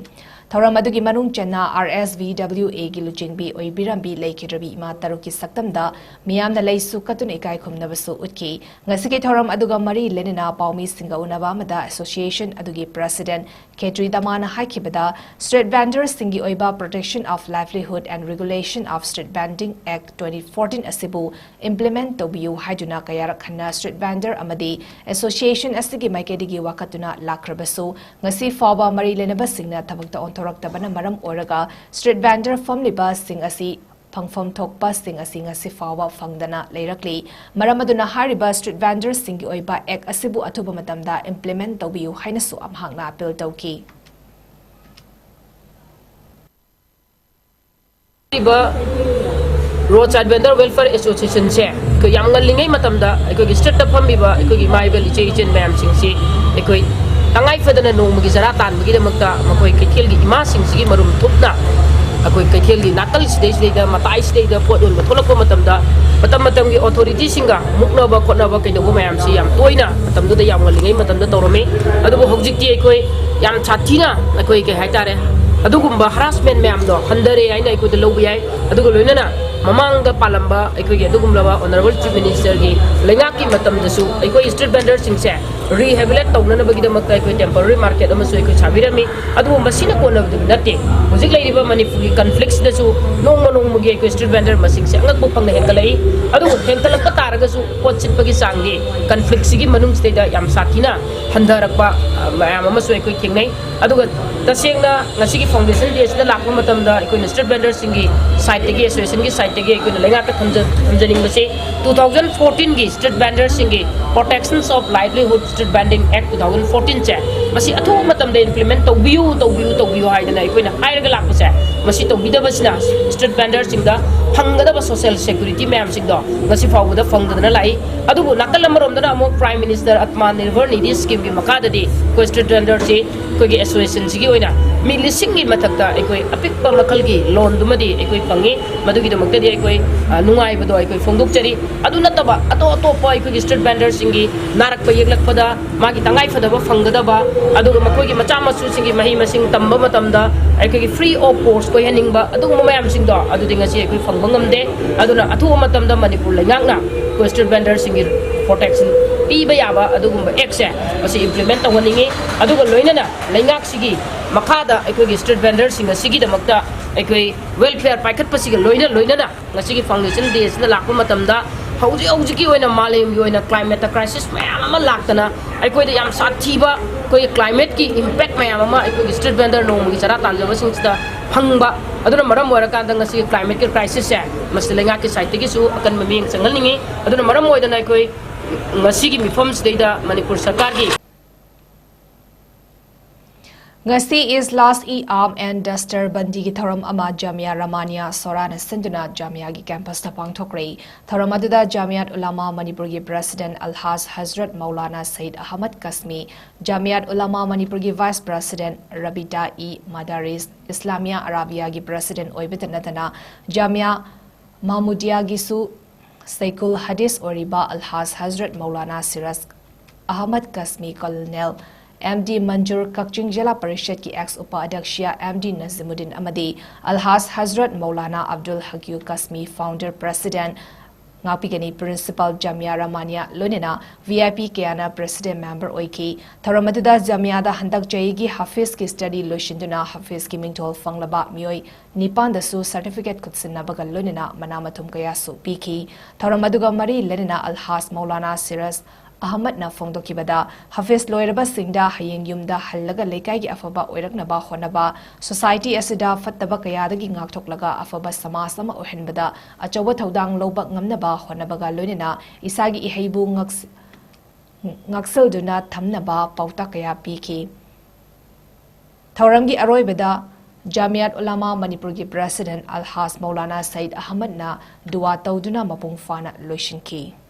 ꯊꯧꯔꯝ ꯑꯗꯨꯒꯤ ꯃꯅꯨꯡ ꯆꯟꯅ R S V W A ꯒꯤ ꯂꯨꯆꯤꯡꯕꯤ ꯑꯣꯏꯕꯤꯔꯝꯕꯤ ꯂꯩꯈꯤꯗ꯭ꯔꯕꯤ ꯏꯃꯥ ꯇꯔꯨꯛꯀꯤ ꯁꯛꯇꯝꯗ ꯃꯤꯌꯥꯝꯅ ꯂꯩꯁꯨ ꯀꯠꯇꯨꯅ ꯏꯀꯥꯏ ꯈꯨꯝꯅꯕꯁꯨ ꯎꯠꯈꯤ꯫ ꯉꯁꯤꯒꯤ ꯊꯧꯔꯝ ꯑꯗꯨꯒ ꯃꯔꯤ ꯂꯩꯅꯅ ꯄꯥꯎꯃꯤꯁꯤꯡꯒ ꯎꯅꯕ ꯑꯃꯗ Association ꯑꯗꯨꯒꯤ President ꯈꯦꯇ꯭ꯔꯤ ꯇꯃꯥꯅ ꯍꯥꯏꯈꯤꯕꯗ, street vendors ꯁꯤꯡꯒꯤ ꯑꯣꯏꯕ Protection of Livelihood and Regulation of Street Vending Act twenty fourteen ꯑꯁꯤꯕꯨ implement ꯇꯧꯕꯤꯌꯨ ꯍꯥꯏꯗꯨꯅ ꯀꯌꯥꯔꯛ ꯍꯟꯅ street vendor ꯑꯃꯗꯤ association ꯑꯁꯤꯒꯤ ꯃꯥꯏꯀꯩꯗꯒꯤ ꯋꯥꯀꯠꯇꯨꯅ ꯂꯥꯛꯈ꯭ꯔꯕꯁꯨ, ꯉꯁꯤ ꯐꯥꯎꯕ ꯃꯔꯤ ꯂꯩꯅꯕꯁꯤꯡꯅ ꯊꯕꯛꯇ ꯑꯣꯟꯊꯣꯔꯛꯇꯕꯅ ꯃꯔꯝ ꯑꯣꯏꯔꯒ street vendor ꯐꯝꯂꯤꯕꯁꯤꯡ ꯑꯁꯤ ꯐꯪꯐꯝ ꯊꯣꯛꯄꯁꯤꯡ ꯑꯁꯤ ꯉꯁꯤ ꯐꯥꯎꯕ ꯐꯪꯗꯅ ꯂꯩꯔꯛꯂꯤ꯫ ꯃꯔꯝ ꯑꯗꯨꯅ ꯍꯥꯏꯔꯤꯕ street vendors ꯁꯤꯡꯒꯤ ꯑꯣꯏꯕ act ꯑꯁꯤꯕꯨ ꯑꯊꯨꯕ ꯃꯇꯝꯗ implement ꯇꯧꯕꯤꯌꯨ ꯍꯥꯏꯅꯁꯨ ꯃꯍꯥꯛꯅ appeal ꯇꯧꯈꯤ꯫ ꯍꯥꯏꯔꯤꯕ Roadside Vendor Welfare Association ꯁꯦ ꯑꯩꯈꯣꯏ ꯌꯥꯝ ꯉꯜꯂꯤꯉꯩ ꯃꯇꯝꯗ ꯑꯩꯈꯣꯏꯒꯤ street ꯇ ꯐꯝꯃꯤꯕ ꯑꯩꯈꯣꯏꯒꯤ ꯏꯃꯥ ꯏꯕꯦꯜ ꯏꯆꯦ ꯏꯆꯤꯟ ꯃꯌꯥꯝꯁꯤꯡꯁꯤ ꯑꯩꯈꯣꯏ ꯇꯉꯥꯏ ꯐꯗꯅ ꯅꯣꯡꯃꯒꯤ ꯆꯔꯥ ꯇꯥꯟꯕꯒꯤꯗꯃꯛꯇ ꯃꯈꯣꯏ ꯀꯩꯊꯦꯜꯒꯤ ꯏꯃꯥꯁꯤꯡꯁꯤꯒꯤ ꯃꯔꯨꯝ ꯊꯨꯞꯅ ꯑꯩꯈꯣꯏ ꯀꯩꯊꯦꯜꯒꯤ ꯅꯥꯀꯜ ꯁꯤꯗꯩꯁꯤꯗꯩꯗ ꯃꯇꯥꯏ ꯁꯤꯗꯩꯗ ꯄꯣꯠ ꯌꯣꯟꯕ ꯊꯣꯛꯂꯛꯄ ꯃꯇꯝꯗ ꯃꯇꯝ ꯃꯇꯝꯒꯤ authority ꯁꯤꯡꯒ ꯃꯨꯛꯅꯕ ꯈꯣꯠꯅꯕ ꯀꯩꯗꯧꯕ ꯃꯌꯥꯝꯁꯤ ꯌꯥꯝ ꯇꯣꯏꯅ ꯃꯇꯝꯗꯨꯗ ꯌꯥꯝ ꯉꯜꯂꯤꯉꯩ ꯃꯇꯝꯗ ꯇꯧꯔꯝꯃꯤ꯫ ꯑꯗꯨꯕꯨ ꯍꯧꯖꯤꯛꯇꯤ ꯑꯩꯈꯣꯏ ꯌꯥꯝ ꯁꯥꯊꯤꯅ ꯑꯩꯈꯣꯏ ꯀꯩ ꯍꯥꯏꯇꯥꯔꯦ ꯑꯗꯨꯒꯨꯝꯕ harassment ꯃꯌꯥꯝꯗꯣ ꯍꯟꯊꯔꯦ ꯍꯥꯏꯅ ꯑꯩꯈꯣꯏꯗ ꯂꯧꯕ ꯌꯥꯏ꯫ ꯑꯗꯨꯒ ꯂꯣꯏꯅꯅ ꯃꯃꯥꯡꯗ ꯄꯥꯜꯂꯝꯕ ꯑꯩꯈꯣꯏꯒꯤ ꯑꯗꯨꯒꯨꯝꯂꯕ Honourable Chief Minister ꯒꯤ ꯂꯩꯉꯥꯛꯀꯤ ꯃꯇꯝꯗꯁꯨ ꯑꯩꯈꯣꯏ street vendor ꯁꯤꯡꯁꯦ rehabilitate ꯇꯧꯅꯅꯕꯒꯤꯗꯃꯛꯇ ꯑꯩꯈꯣꯏ temporary market ꯑꯃꯁꯨ ꯑꯩꯈꯣꯏ ꯁꯥꯕꯤꯔꯝꯃꯤ꯫ ꯑꯗꯨꯕꯨ ꯃꯁꯤꯅ ꯀꯣꯟꯅꯕꯗꯨ ꯅꯠꯇꯦ꯫ ꯍꯧꯖꯤꯛ ꯂꯩꯔꯤꯕ ꯃꯅꯤꯄꯨꯔꯒꯤ conflict ꯁꯤꯗꯁꯨ ꯅꯣꯡꯃ ꯅꯣꯡꯃꯒꯤ ꯑꯩꯈꯣꯏ street vendor ꯃꯁꯤꯡꯁꯦ ꯑꯉꯛꯄ ꯐꯪꯅ ꯍꯦꯟꯒꯠꯂꯛꯏ꯫ ꯑꯗꯨꯕꯨ ꯍꯦꯟꯒꯠꯂꯛꯄ ꯇꯥꯔꯒꯁꯨ ꯄꯣꯠ ꯁꯤꯠꯄꯒꯤ ꯆꯥꯡꯗꯤ conflict ꯁꯤꯒꯤ ꯃꯅꯨꯡꯁꯤꯗꯩꯗ ꯌꯥꯝ ꯁꯥꯊꯤꯅ ꯍꯟꯊꯔꯛꯄ, ꯑ, ꯃꯌꯥꯝ ꯑꯃꯁꯨ ꯑꯩꯈꯣꯏ ꯊꯦꯡꯅꯩ꯫ ꯑꯗꯨꯒ ꯇꯁꯦꯡꯅ ꯉꯁꯤꯒꯤ foundation day ꯁꯤꯗ ꯂꯥꯛꯄ ꯃꯇꯝꯗ ꯑꯩꯈꯣꯏꯅ street vendor ꯁꯤꯡꯒꯤ side ꯇꯒꯤ, association ꯒꯤ side ꯇꯒꯤ ꯑꯩꯈꯣꯏꯅ ꯂꯩꯉꯥꯛꯇ ꯊꯝꯖ-, ꯊꯝꯖꯅꯤꯡꯕꯁꯤ two thousand fourteen ꯒꯤ street vendor ꯁꯤꯡꯒꯤ Protection of Livelihood Street Vending Act two thousand fourteen ꯁꯦ ꯃꯁꯤ ꯑꯊꯨꯕ ꯃꯇꯝꯗ implement ꯇꯧꯕꯤꯌꯨ, ꯇꯧꯕꯤꯌꯨ, ꯇꯧꯕꯤꯌꯨ ꯍꯥꯏꯗꯅ ꯑꯩꯈꯣꯏꯅ ꯍꯥꯏꯔꯒ ꯂꯥꯛꯄꯁꯦ, ꯃꯁꯤ ꯇꯧꯕꯤꯗꯕꯁꯤꯅ street vendor ꯁꯤꯡꯗ ꯐꯪꯒꯗꯕ social security ꯃꯌꯥꯝꯁꯤꯡꯗꯣ ꯉꯁꯤ ꯐꯥꯎꯕꯗ ꯐꯪꯗꯗꯅ ꯂꯥꯛꯏ꯫ ꯑꯗꯨꯕꯨ ꯅꯥꯀꯜ ꯑꯃꯔꯣꯝꯗꯅ ꯑꯃꯨꯛ Prime Minister Atmanirbhar Nidhi Scheme ꯒꯤ ꯃꯈꯥꯗꯗꯤ ꯑꯩꯈꯣꯏ street vendor ꯁꯤ ꯑꯩꯈꯣꯏꯒꯤ association ꯁꯤꯒꯤ ꯑꯣꯏꯅ ꯃꯤ ꯂꯤꯁꯤꯡꯒꯤ ꯃꯊꯛꯇ ꯑꯩꯈꯣꯏ ꯑꯄꯤꯛꯄ ꯃꯈꯜꯒꯤ loan ꯗꯨꯃꯗꯤ ꯑꯩꯈꯣꯏ ꯐꯪꯉꯤ꯫ ꯃꯗꯨꯒꯤꯗꯃꯛꯇꯗꯤ ꯑꯩꯈꯣꯏ, ꯑ, ꯅꯨꯡꯉꯥꯏꯕꯗꯣ ꯑꯩꯈꯣꯏ ꯐꯣꯡꯗꯣꯛꯆꯔꯤ꯫ ꯑꯗꯨ ꯅꯠꯇꯕ ꯑꯇꯣꯞ ꯑꯇꯣꯞꯄ ꯑꯩꯈꯣꯏꯒꯤ street vendor ꯁꯤꯡꯒꯤ ꯅꯥꯔꯛꯄ ꯌꯦꯛꯂꯛꯄꯗ ꯃꯥꯒꯤ ꯇꯉꯥꯏ ꯐꯗꯕ ꯐꯪꯒꯗꯕ, ꯑꯗꯨꯒ ꯃꯈꯣꯏꯒꯤ ꯃꯆꯥ ꯃꯁꯨꯁꯤꯡꯒꯤ ꯃꯍꯩ ꯃꯁꯤꯡ ꯇꯝꯕ ꯃꯇꯝꯗ ꯑꯩꯈꯣꯏꯒꯤ free of cost ꯑꯣꯏꯍꯟꯅꯤꯡꯕ ꯑꯗꯨꯒꯨꯝꯕ ꯃꯌꯥꯝꯁꯤꯡꯗꯣ ꯑꯗꯨꯗꯤ ꯉꯁꯤ ꯑꯩꯈꯣꯏ ꯐꯪꯕ ꯉꯝꯗꯦ꯫ ꯑꯗꯨꯅ ꯑꯊꯨꯕ ꯃꯇꯝꯗ ꯃꯅꯤꯄꯨꯔ ꯂꯩꯉꯥꯛꯅ ꯑꯩꯈꯣꯏ street vendor ꯁꯤꯡꯒꯤ protection ꯄꯤꯕ ꯌꯥꯕ ꯑꯗꯨꯒꯨꯝꯕ act ꯁꯦ ꯃꯁꯤ implement ꯇꯧꯍꯟꯅꯤꯡꯉꯤ꯫ ꯑꯗꯨꯒ ꯂꯣꯏꯅꯅ ꯂꯩꯉꯥꯛꯁꯤꯒꯤ ꯃꯈꯥꯗ ꯑꯩꯈꯣꯏꯒꯤ street vendor ꯁꯤꯡ ꯑꯁꯤꯒꯤꯗꯃꯛꯇ ꯑꯩꯈꯣꯏ welfare ꯄꯥꯏꯈꯠꯄꯁꯤꯒ ꯂꯣꯏꯅ ꯂꯣꯏꯅꯅ ꯉꯁꯤꯒꯤ foundation day ꯁꯤꯗ ꯂꯥꯛꯄ ꯃꯇꯝꯗ ꯍꯧꯖꯤꯛ ꯍꯧꯖꯤꯛꯀꯤ ꯑꯣꯏꯅ ꯃꯥꯂꯦꯝꯒꯤ ꯑꯣꯏꯅ climate ꯇ crisis ꯃꯌꯥꯝ ꯑꯃ ꯂꯥꯛꯇꯅ ꯑꯩꯈꯣꯏꯗ ꯌꯥꯝ ꯁꯥꯊꯤꯕ ꯑꯩꯈꯣꯏꯒꯤ climate ꯀꯤ impact ꯃꯌꯥꯝ ꯑꯃ ꯑꯩꯈꯣꯏꯒꯤ street vendor ꯅꯣꯡꯃꯒꯤ ꯆꯔꯥ ꯇꯥꯟꯖꯕꯁꯤꯡꯁꯤꯗ ꯐꯪꯕ꯫ ꯑꯗꯨꯅ ꯃꯔꯝ ꯑꯣꯏꯔꯀꯥꯟꯗ ꯉꯁꯤꯒꯤ climate ꯀꯤ crisis ꯁꯦ ꯃꯁꯤ ꯂꯩꯉꯥꯛꯀꯤ side ꯇꯒꯤꯁꯨ ꯑꯀꯟꯕ ꯃꯤꯠꯌꯦꯡ ꯆꯪꯍꯟꯅꯤꯡꯉꯤ꯫ ꯑꯗꯨꯅ ꯃꯔꯝ ꯑꯣꯏꯗꯅ ꯑꯩꯈꯣꯏ ꯉꯁꯤꯒꯤ ꯃꯤꯐꯝꯁꯤꯗꯩꯗ ꯃꯅꯤꯄꯨꯔ ꯁꯔꯀꯥꯔꯒꯤ ꯉꯁꯤ Is Last E Arm and Duster ꯕꯟꯗꯤꯒꯤ ꯊꯧꯔꯝ ꯑꯃ ꯖꯥꯃꯤꯌꯥ ꯔꯍꯃꯥꯅꯤꯌꯥ ꯁꯣꯔꯥꯅ ꯁꯤꯟꯗꯨꯅ ꯖꯥꯃꯤꯌꯥꯒꯤ ꯀꯦꯝꯄꯁꯇ ꯄꯥꯡꯊꯣꯛꯈ꯭ꯔꯦ꯫ ꯊꯧꯔꯝ ꯑꯗꯨꯗ ꯖꯥꯃꯤꯌꯥꯠ ꯎꯂꯥꯃꯥ ꯃꯅꯤꯄꯨꯔꯒꯤ ꯄ꯭ꯔꯦꯁꯤꯗꯦꯟꯠ ꯑꯜꯍꯥꯖ ꯍꯖꯔꯠ ꯃꯧꯂꯥꯅꯥ ꯁꯌꯤꯗ ꯑꯍꯃꯗ ꯀꯁꯃꯤ, ꯖꯥꯃꯤꯌꯥꯠ ꯎꯂꯥꯃꯥ ꯃꯅꯤꯄꯨꯔꯒꯤ vice president Rabita E ꯃꯗꯥꯔꯤꯁ Islamia ꯑꯔꯥꯕꯤꯌꯥꯒꯤ president ꯑꯣꯏꯕꯇ ꯅꯠꯇꯅ ꯖꯥꯃꯤꯌꯥ ꯃꯍꯃꯨꯗꯤꯌꯥꯒꯤꯁꯨ ꯁꯩꯀꯨꯜ ꯍꯗꯤꯁ ꯑꯣꯏꯔꯤꯕ ꯑꯜꯍꯥꯖ Hazrat Maulana Siraj Ahmad ꯀꯁꯃꯤ, colonel M D ꯃꯟꯖꯨꯔ, ꯀꯛꯆꯤꯡ ꯖꯤꯂꯥ ꯄꯔꯤꯁꯠꯀꯤ ꯑꯦꯛꯁ ꯎꯄ ꯑꯗ꯭ꯌꯛꯁ ꯑꯦꯝ ꯗꯤ ꯅꯖꯤꯃꯨꯗꯤꯟ ꯑꯃꯗꯤ ꯑꯜꯍꯥꯖ Hazrat Maulana Abdul ꯍꯛꯌꯨ ꯀꯁꯃꯤ, founder president, ꯉꯥꯛꯄꯤꯒꯅꯤ principal Jamia ꯔꯍꯃꯥꯅꯤꯌꯥ, ꯂꯣꯏꯅꯅ ꯚꯤ ꯑꯥꯏ ꯄꯤ ꯀꯌꯥꯅ ꯄ꯭ꯔꯦꯁꯤꯗꯦꯟꯠ ꯃꯦꯝꯕꯔ ꯑꯣꯏꯈꯤ꯫ ꯊꯧꯔꯝ ꯑꯗꯨꯗ ꯖꯥꯃꯤꯌꯥꯗ ꯍꯟꯗꯛ ꯆꯍꯤꯒꯤ ꯍꯥꯐꯤꯖꯀꯤ ꯁ꯭ꯇꯗꯤ ꯂꯣꯏꯁꯤꯟꯗꯨꯅ ꯍꯥꯐꯤꯖꯀꯤ ꯃꯤꯡꯊꯣꯜ ꯐꯪꯂꯕ ꯃꯤꯑꯣꯏ ꯅꯤꯄꯥꯟꯗꯁꯨ ꯁꯔꯇꯤꯐꯤꯀꯦꯠ ꯈꯨꯠꯁꯤꯟꯅꯕꯒ ꯂꯣꯏꯅꯅ ꯃꯅꯥ ꯃꯊꯨꯝ ꯀꯌꯥꯁꯨ ꯄꯤꯈꯤ꯫ ꯊꯧꯔꯝ ꯑꯗꯨꯒ ꯃꯔꯤ ꯂꯩꯅꯅ ꯑꯜꯍꯥꯖ ꯃꯧꯂꯥꯅꯥ ꯁꯤꯔꯥꯖ ꯑꯍꯃꯗꯅ ꯐꯣꯡꯗꯣꯛꯈꯤꯕꯗ, ꯍꯥꯐꯤꯖ ꯂꯣꯏꯔꯕꯁꯤꯡꯗ ꯍꯌꯦꯡ ꯌꯨꯝꯗ ꯍꯜꯂꯒ ꯂꯩꯀꯥꯏꯒꯤ ꯑꯐꯕ ꯑꯣꯏꯔꯛꯅꯕ ꯍꯣꯠꯅꯕ, ꯁꯣꯁꯥꯏꯇꯤ ꯑꯁꯤꯗ ꯐꯠꯇꯕ ꯀꯌꯥꯗꯒꯤ ꯉꯥꯛꯊꯣꯛꯂꯒ ꯑꯐꯕ ꯁꯃꯥꯖ ꯑꯃ ꯑꯣꯏꯍꯟꯕꯗ ꯑꯆꯧꯕ ꯊꯧꯗꯥꯡ ꯂꯧꯕ ꯉꯝꯅꯕ ꯍꯣꯠꯅꯕꯒ ꯂꯣꯏꯅꯅ ꯏꯁꯥꯒꯤ ꯏꯍꯩꯕꯨ ꯉꯥꯛꯁ-, ꯉꯥꯛꯁꯦꯜꯗꯨꯅ ꯊꯝꯅꯕ ꯄꯥꯎꯇꯥꯛ ꯀꯌꯥ ꯄꯤꯈꯤ꯫ ꯊꯧꯔꯝꯒꯤ ꯑꯔꯣꯏꯕꯗ ꯖꯥꯃꯤꯌꯥꯠ ꯎꯂꯥꯃꯥ ꯃꯅꯤꯄꯨꯔꯒꯤ ꯄ꯭ꯔꯦꯁꯤꯗꯦꯟꯠ ꯑꯜꯍꯥꯖ ꯃꯧꯂꯥꯅꯥ ꯁꯌꯤꯗ ꯑꯍꯃꯗꯅ ꯗꯨꯋꯥ ꯇꯧꯗꯨꯅ ꯃꯄꯨꯡ ꯐꯥꯅ ꯂꯣꯏꯁꯤꯟꯈꯤ꯫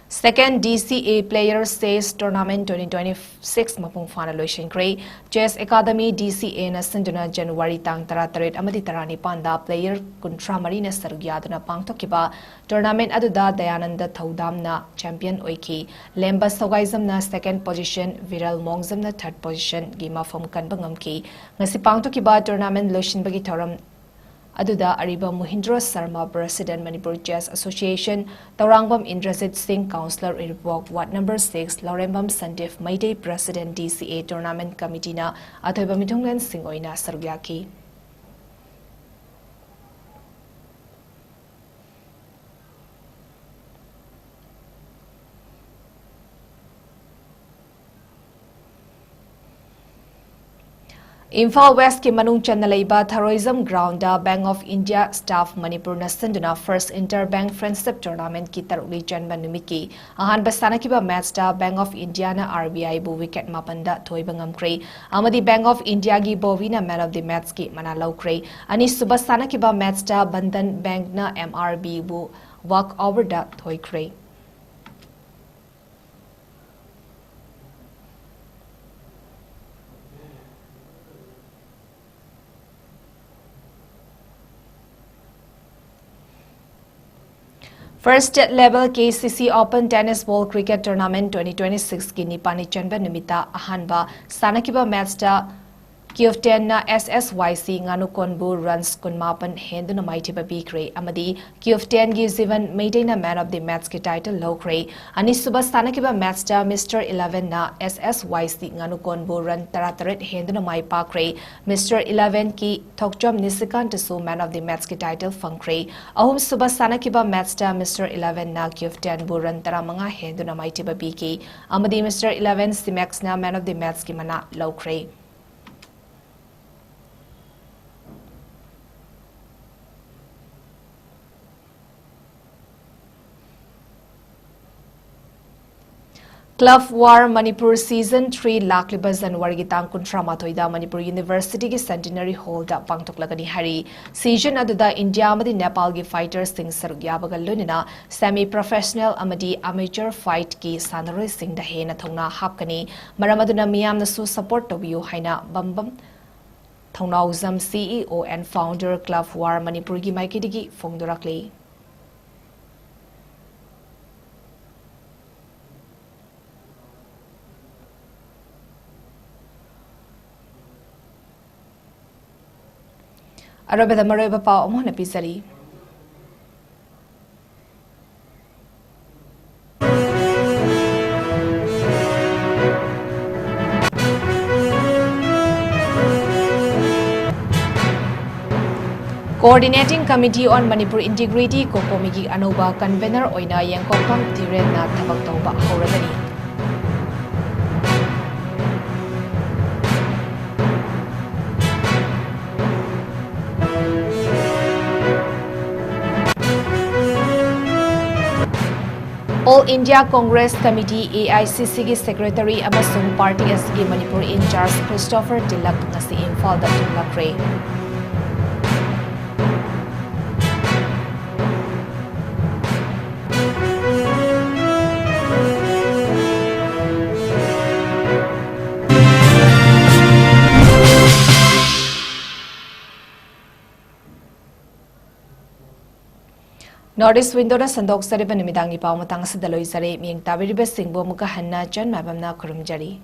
Second D C A Players Chess Tournament twenty twenty-six ꯃꯄꯨꯡ ꯐꯥꯅ ꯂꯣꯏꯁꯤꯟꯈ꯭ꯔꯦ꯫ Chess Academy D C A ꯅ ꯁꯤꯟꯗꯨꯅ ꯖꯅꯋꯥꯔꯤ ꯇꯥꯡ ꯇꯔꯥꯇꯔꯦꯠ ꯑꯃꯗꯤ ꯇꯔꯥꯅꯤꯄꯥꯟꯗ player ꯀꯨꯟꯊ꯭ꯔꯥ ꯃꯔꯤꯅ ꯁꯔꯨꯛ ꯌꯥꯗꯨꯅ ꯄꯥꯡꯊꯣꯛꯈꯤꯕ tournament ꯑꯗꯨꯗ ꯗꯌꯥꯅꯟꯗ ꯊꯧꯗꯥꯝꯅ champion ꯑꯣꯏꯈꯤ꯫ ꯂꯦꯝꯕ ꯁꯧꯒꯥꯏꯖꯝꯅ second position, ꯚꯤꯔꯦꯜ ꯃꯣꯡꯖꯝꯅ third position ꯒꯤ ꯃꯐꯝ ꯀꯟꯕ ꯉꯝꯈꯤ꯫ ꯉꯁꯤ ꯄꯥꯡꯊꯣꯛꯈꯤꯕ tournament ꯂꯣꯏꯁꯤꯟꯕꯒꯤ ꯊꯧꯔꯝ ꯑꯗꯨꯗ ꯑꯔꯤꯕꯝ ꯃꯣꯍꯤꯟꯗ꯭ꯔꯣ Sharma, President, Manipur Chess Association, Tourangbam Indrajit ꯁꯤꯡ, Councillor, ꯏꯔꯤꯄꯣꯛ Ward Number six, Laurembam Sandeep, Meitei, President, D C A Tournament Committee ꯅ ꯑꯊꯣꯏꯕ ꯃꯤꯊꯨꯡꯂꯦꯟꯁꯤꯡ ꯑꯣꯏꯅ ꯁꯔꯨꯛ ꯌꯥꯈꯤ꯫ ꯏꯝꯐꯥꯜ ꯋꯦꯁꯀꯤ ꯃꯅꯨꯡ ꯆꯟꯅ ꯂꯩꯕ ꯊꯔꯣꯏꯖꯝ ground Bank of India staff ꯃꯅꯤꯄꯨꯔꯅ ꯁꯤꯟꯗꯨꯅ First Inter Bank Friendship Tournamentꯀꯤ ꯇꯔꯨꯛꯅꯤ ꯆꯟꯕ ꯅꯨꯃꯤꯠꯀꯤ ꯑꯍꯥꯟꯕ ꯁꯥꯟꯅꯈꯤꯕ ꯃꯦꯆꯇ Bank of Indiaꯅ RBIꯕꯨ wicket ꯃꯥꯄꯟꯗ ꯊꯣꯏꯕ ꯉꯝꯈ꯭ꯔꯦ ꯑꯃꯗꯤ Bank of Indiaꯒꯤ ꯕꯣꯕꯤꯅ man of the matchꯀꯤ ꯃꯅꯥ ꯂꯧꯈ꯭ꯔꯦ꯫ ꯑꯅꯤꯁꯨꯕ ꯁꯥꯟꯅꯈꯤꯕ ꯃꯦꯆꯇ ꯕꯟꯙꯟ Bankꯅ MRBꯕꯨ walk overꯗ ꯊꯣꯏꯈ꯭ꯔꯦ꯫ First State Level KCC Open Tennis Ball Cricket Tournament twenty twenty-sixꯀꯤ ꯅꯤꯄꯥꯟꯅꯤ ꯆꯟꯕ ꯅꯨꯃꯤꯠꯇ ꯑꯍꯥꯟꯕ ꯁꯥꯟꯅꯈꯤꯕ ꯃꯦꯆꯇ ꯀ꯭ꯌꯨꯐꯇꯦꯟꯅ SSYC ꯉꯥꯅꯨꯀꯣꯟꯕꯨ runs ꯀꯨꯟꯃꯥꯄꯟ ꯍꯦꯟꯗꯨꯅ ꯃꯥꯏꯊꯤꯕ ꯄꯤꯈ꯭ꯔꯦ ꯑꯃꯗꯤ ꯀ꯭ꯌꯨꯐꯇꯦꯟꯒꯤ ꯖꯤꯕꯟ ꯃꯩꯇꯩꯅ man of the matchꯀꯤ title ꯂꯧꯈ꯭ꯔꯦ꯫ ꯑꯅꯤꯁꯨꯕ ꯁꯥꯟꯅꯈꯤꯕ ꯃꯦꯆꯇ Mister Elevenꯅ SSYC ꯉꯥꯅꯨꯀꯣꯟꯕꯨ run ꯇꯔꯥꯇꯔꯦꯠ ꯍꯦꯟꯗꯨꯅ ꯃꯥꯏ ꯄꯥꯛꯈ꯭ꯔꯦ꯫ Mister Elevenꯀꯤ Thokchom ꯅꯤꯁꯤꯀꯥꯟꯇꯁꯨ man of the matchꯀꯤ title ꯐꯪꯈ꯭ꯔꯦ꯫ ꯑꯍꯨꯝꯁꯨꯕ ꯁꯥꯟꯅꯈꯤꯕ ꯃꯦꯆꯇ Mister Elevenꯅ ꯀ꯭ꯌꯨꯐꯇꯦꯟꯕꯨ run ꯇꯔꯥꯃꯉꯥ ꯍꯦꯟꯗꯨꯅ ꯃꯥꯏꯊꯤꯕ ꯄꯤꯈꯤ ꯑꯃꯗꯤ Mister Eleven Simexꯅ man of the matchꯀꯤ ꯃꯅꯥ ꯂꯧꯈ꯭ꯔꯦ꯫ Club War Manipur Season three ꯂꯥꯛꯂꯤꯕ ꯖꯅꯋꯥꯔꯤꯒꯤ ꯇꯥꯡ ꯀꯨꯟꯊ꯭ꯔꯥ ꯃꯥꯊꯣꯏꯗ ꯃꯅꯤꯄꯨꯔ Universityꯒꯤ Centenary Hallꯗ ꯄꯥꯡꯊꯣꯛꯂꯒꯅꯤ ꯍꯥꯏꯔꯤ꯫ Season ꯑꯗꯨꯗ ꯏꯟꯗꯤꯌꯥ ꯑꯃꯗꯤ ꯅꯦꯄꯥꯜꯒꯤ fighterꯁꯤꯡ ꯁꯔꯨꯛ ꯌꯥꯕꯒ ꯂꯣꯏꯅꯅ semi professional ꯑꯃꯗꯤ amateur fightꯀꯤ ꯁꯥꯟꯅꯔꯣꯏꯁꯤꯡꯗ ꯍꯦꯟꯅ ꯊꯧꯅꯥ ꯍꯥꯞꯀꯅꯤ꯫ ꯃꯔꯝ ꯑꯗꯨꯅ ꯃꯤꯌꯥꯝꯅꯁꯨ support ꯇꯧꯕꯤꯌꯨ ꯍꯥꯏꯅ ꯕꯝꯕꯝ ꯊꯧꯅꯥꯎꯖꯝ, CEO and founder, Club War ꯃꯅꯤꯄꯨꯔꯒꯤ ꯃꯥꯏꯀꯩꯗꯒꯤ ꯐꯣꯡꯗꯣꯔꯛꯂꯤ꯫ ꯑꯔꯣꯏꯕꯗ ꯃꯔꯨꯑꯣꯏꯕ ꯄꯥꯎ ꯑꯃꯨꯛ ꯍꯟꯅ ꯄꯤꯖꯔꯤ꯫ Coordinating Committee on Manipur Integrity, COCOMIꯒꯤ ꯑꯅꯧꯕ convener ꯑꯣꯏꯅ ꯌꯦꯡꯀꯣꯛꯄꯝ ꯙꯤꯔꯦꯟꯅ ꯊꯕꯛ ꯇꯧꯕ ꯍꯧꯔꯒꯅꯤ꯫ All India Congress Committee, A I C C ꯒꯤ secretary ꯑꯃꯁꯨꯡ party ꯑꯁꯤꯒꯤ Manipur in charge Christopher tilak ꯉꯁꯤ ꯏꯝꯐꯥꯜꯗ ꯊꯨꯡꯂꯈ꯭ꯔꯦ꯫ North East Window ꯅ ꯁꯟꯗꯣꯛꯆꯔꯤꯕ ꯅꯨꯃꯤꯗꯥꯡꯒꯤ ꯄꯥꯎ ꯃꯇꯥꯡ ꯑꯁꯤꯗ ꯂꯣꯏꯖꯔꯦ꯫ ꯃꯤꯠꯌꯦꯡ ꯇꯥꯕꯤꯔꯤꯕꯁꯤꯡꯕꯨ ꯑꯃꯨꯛꯀ ꯍꯟꯅ ꯆꯟ ꯃꯥꯏꯕꯝꯅ ꯈꯨꯔꯨꯝꯖꯔꯤ꯫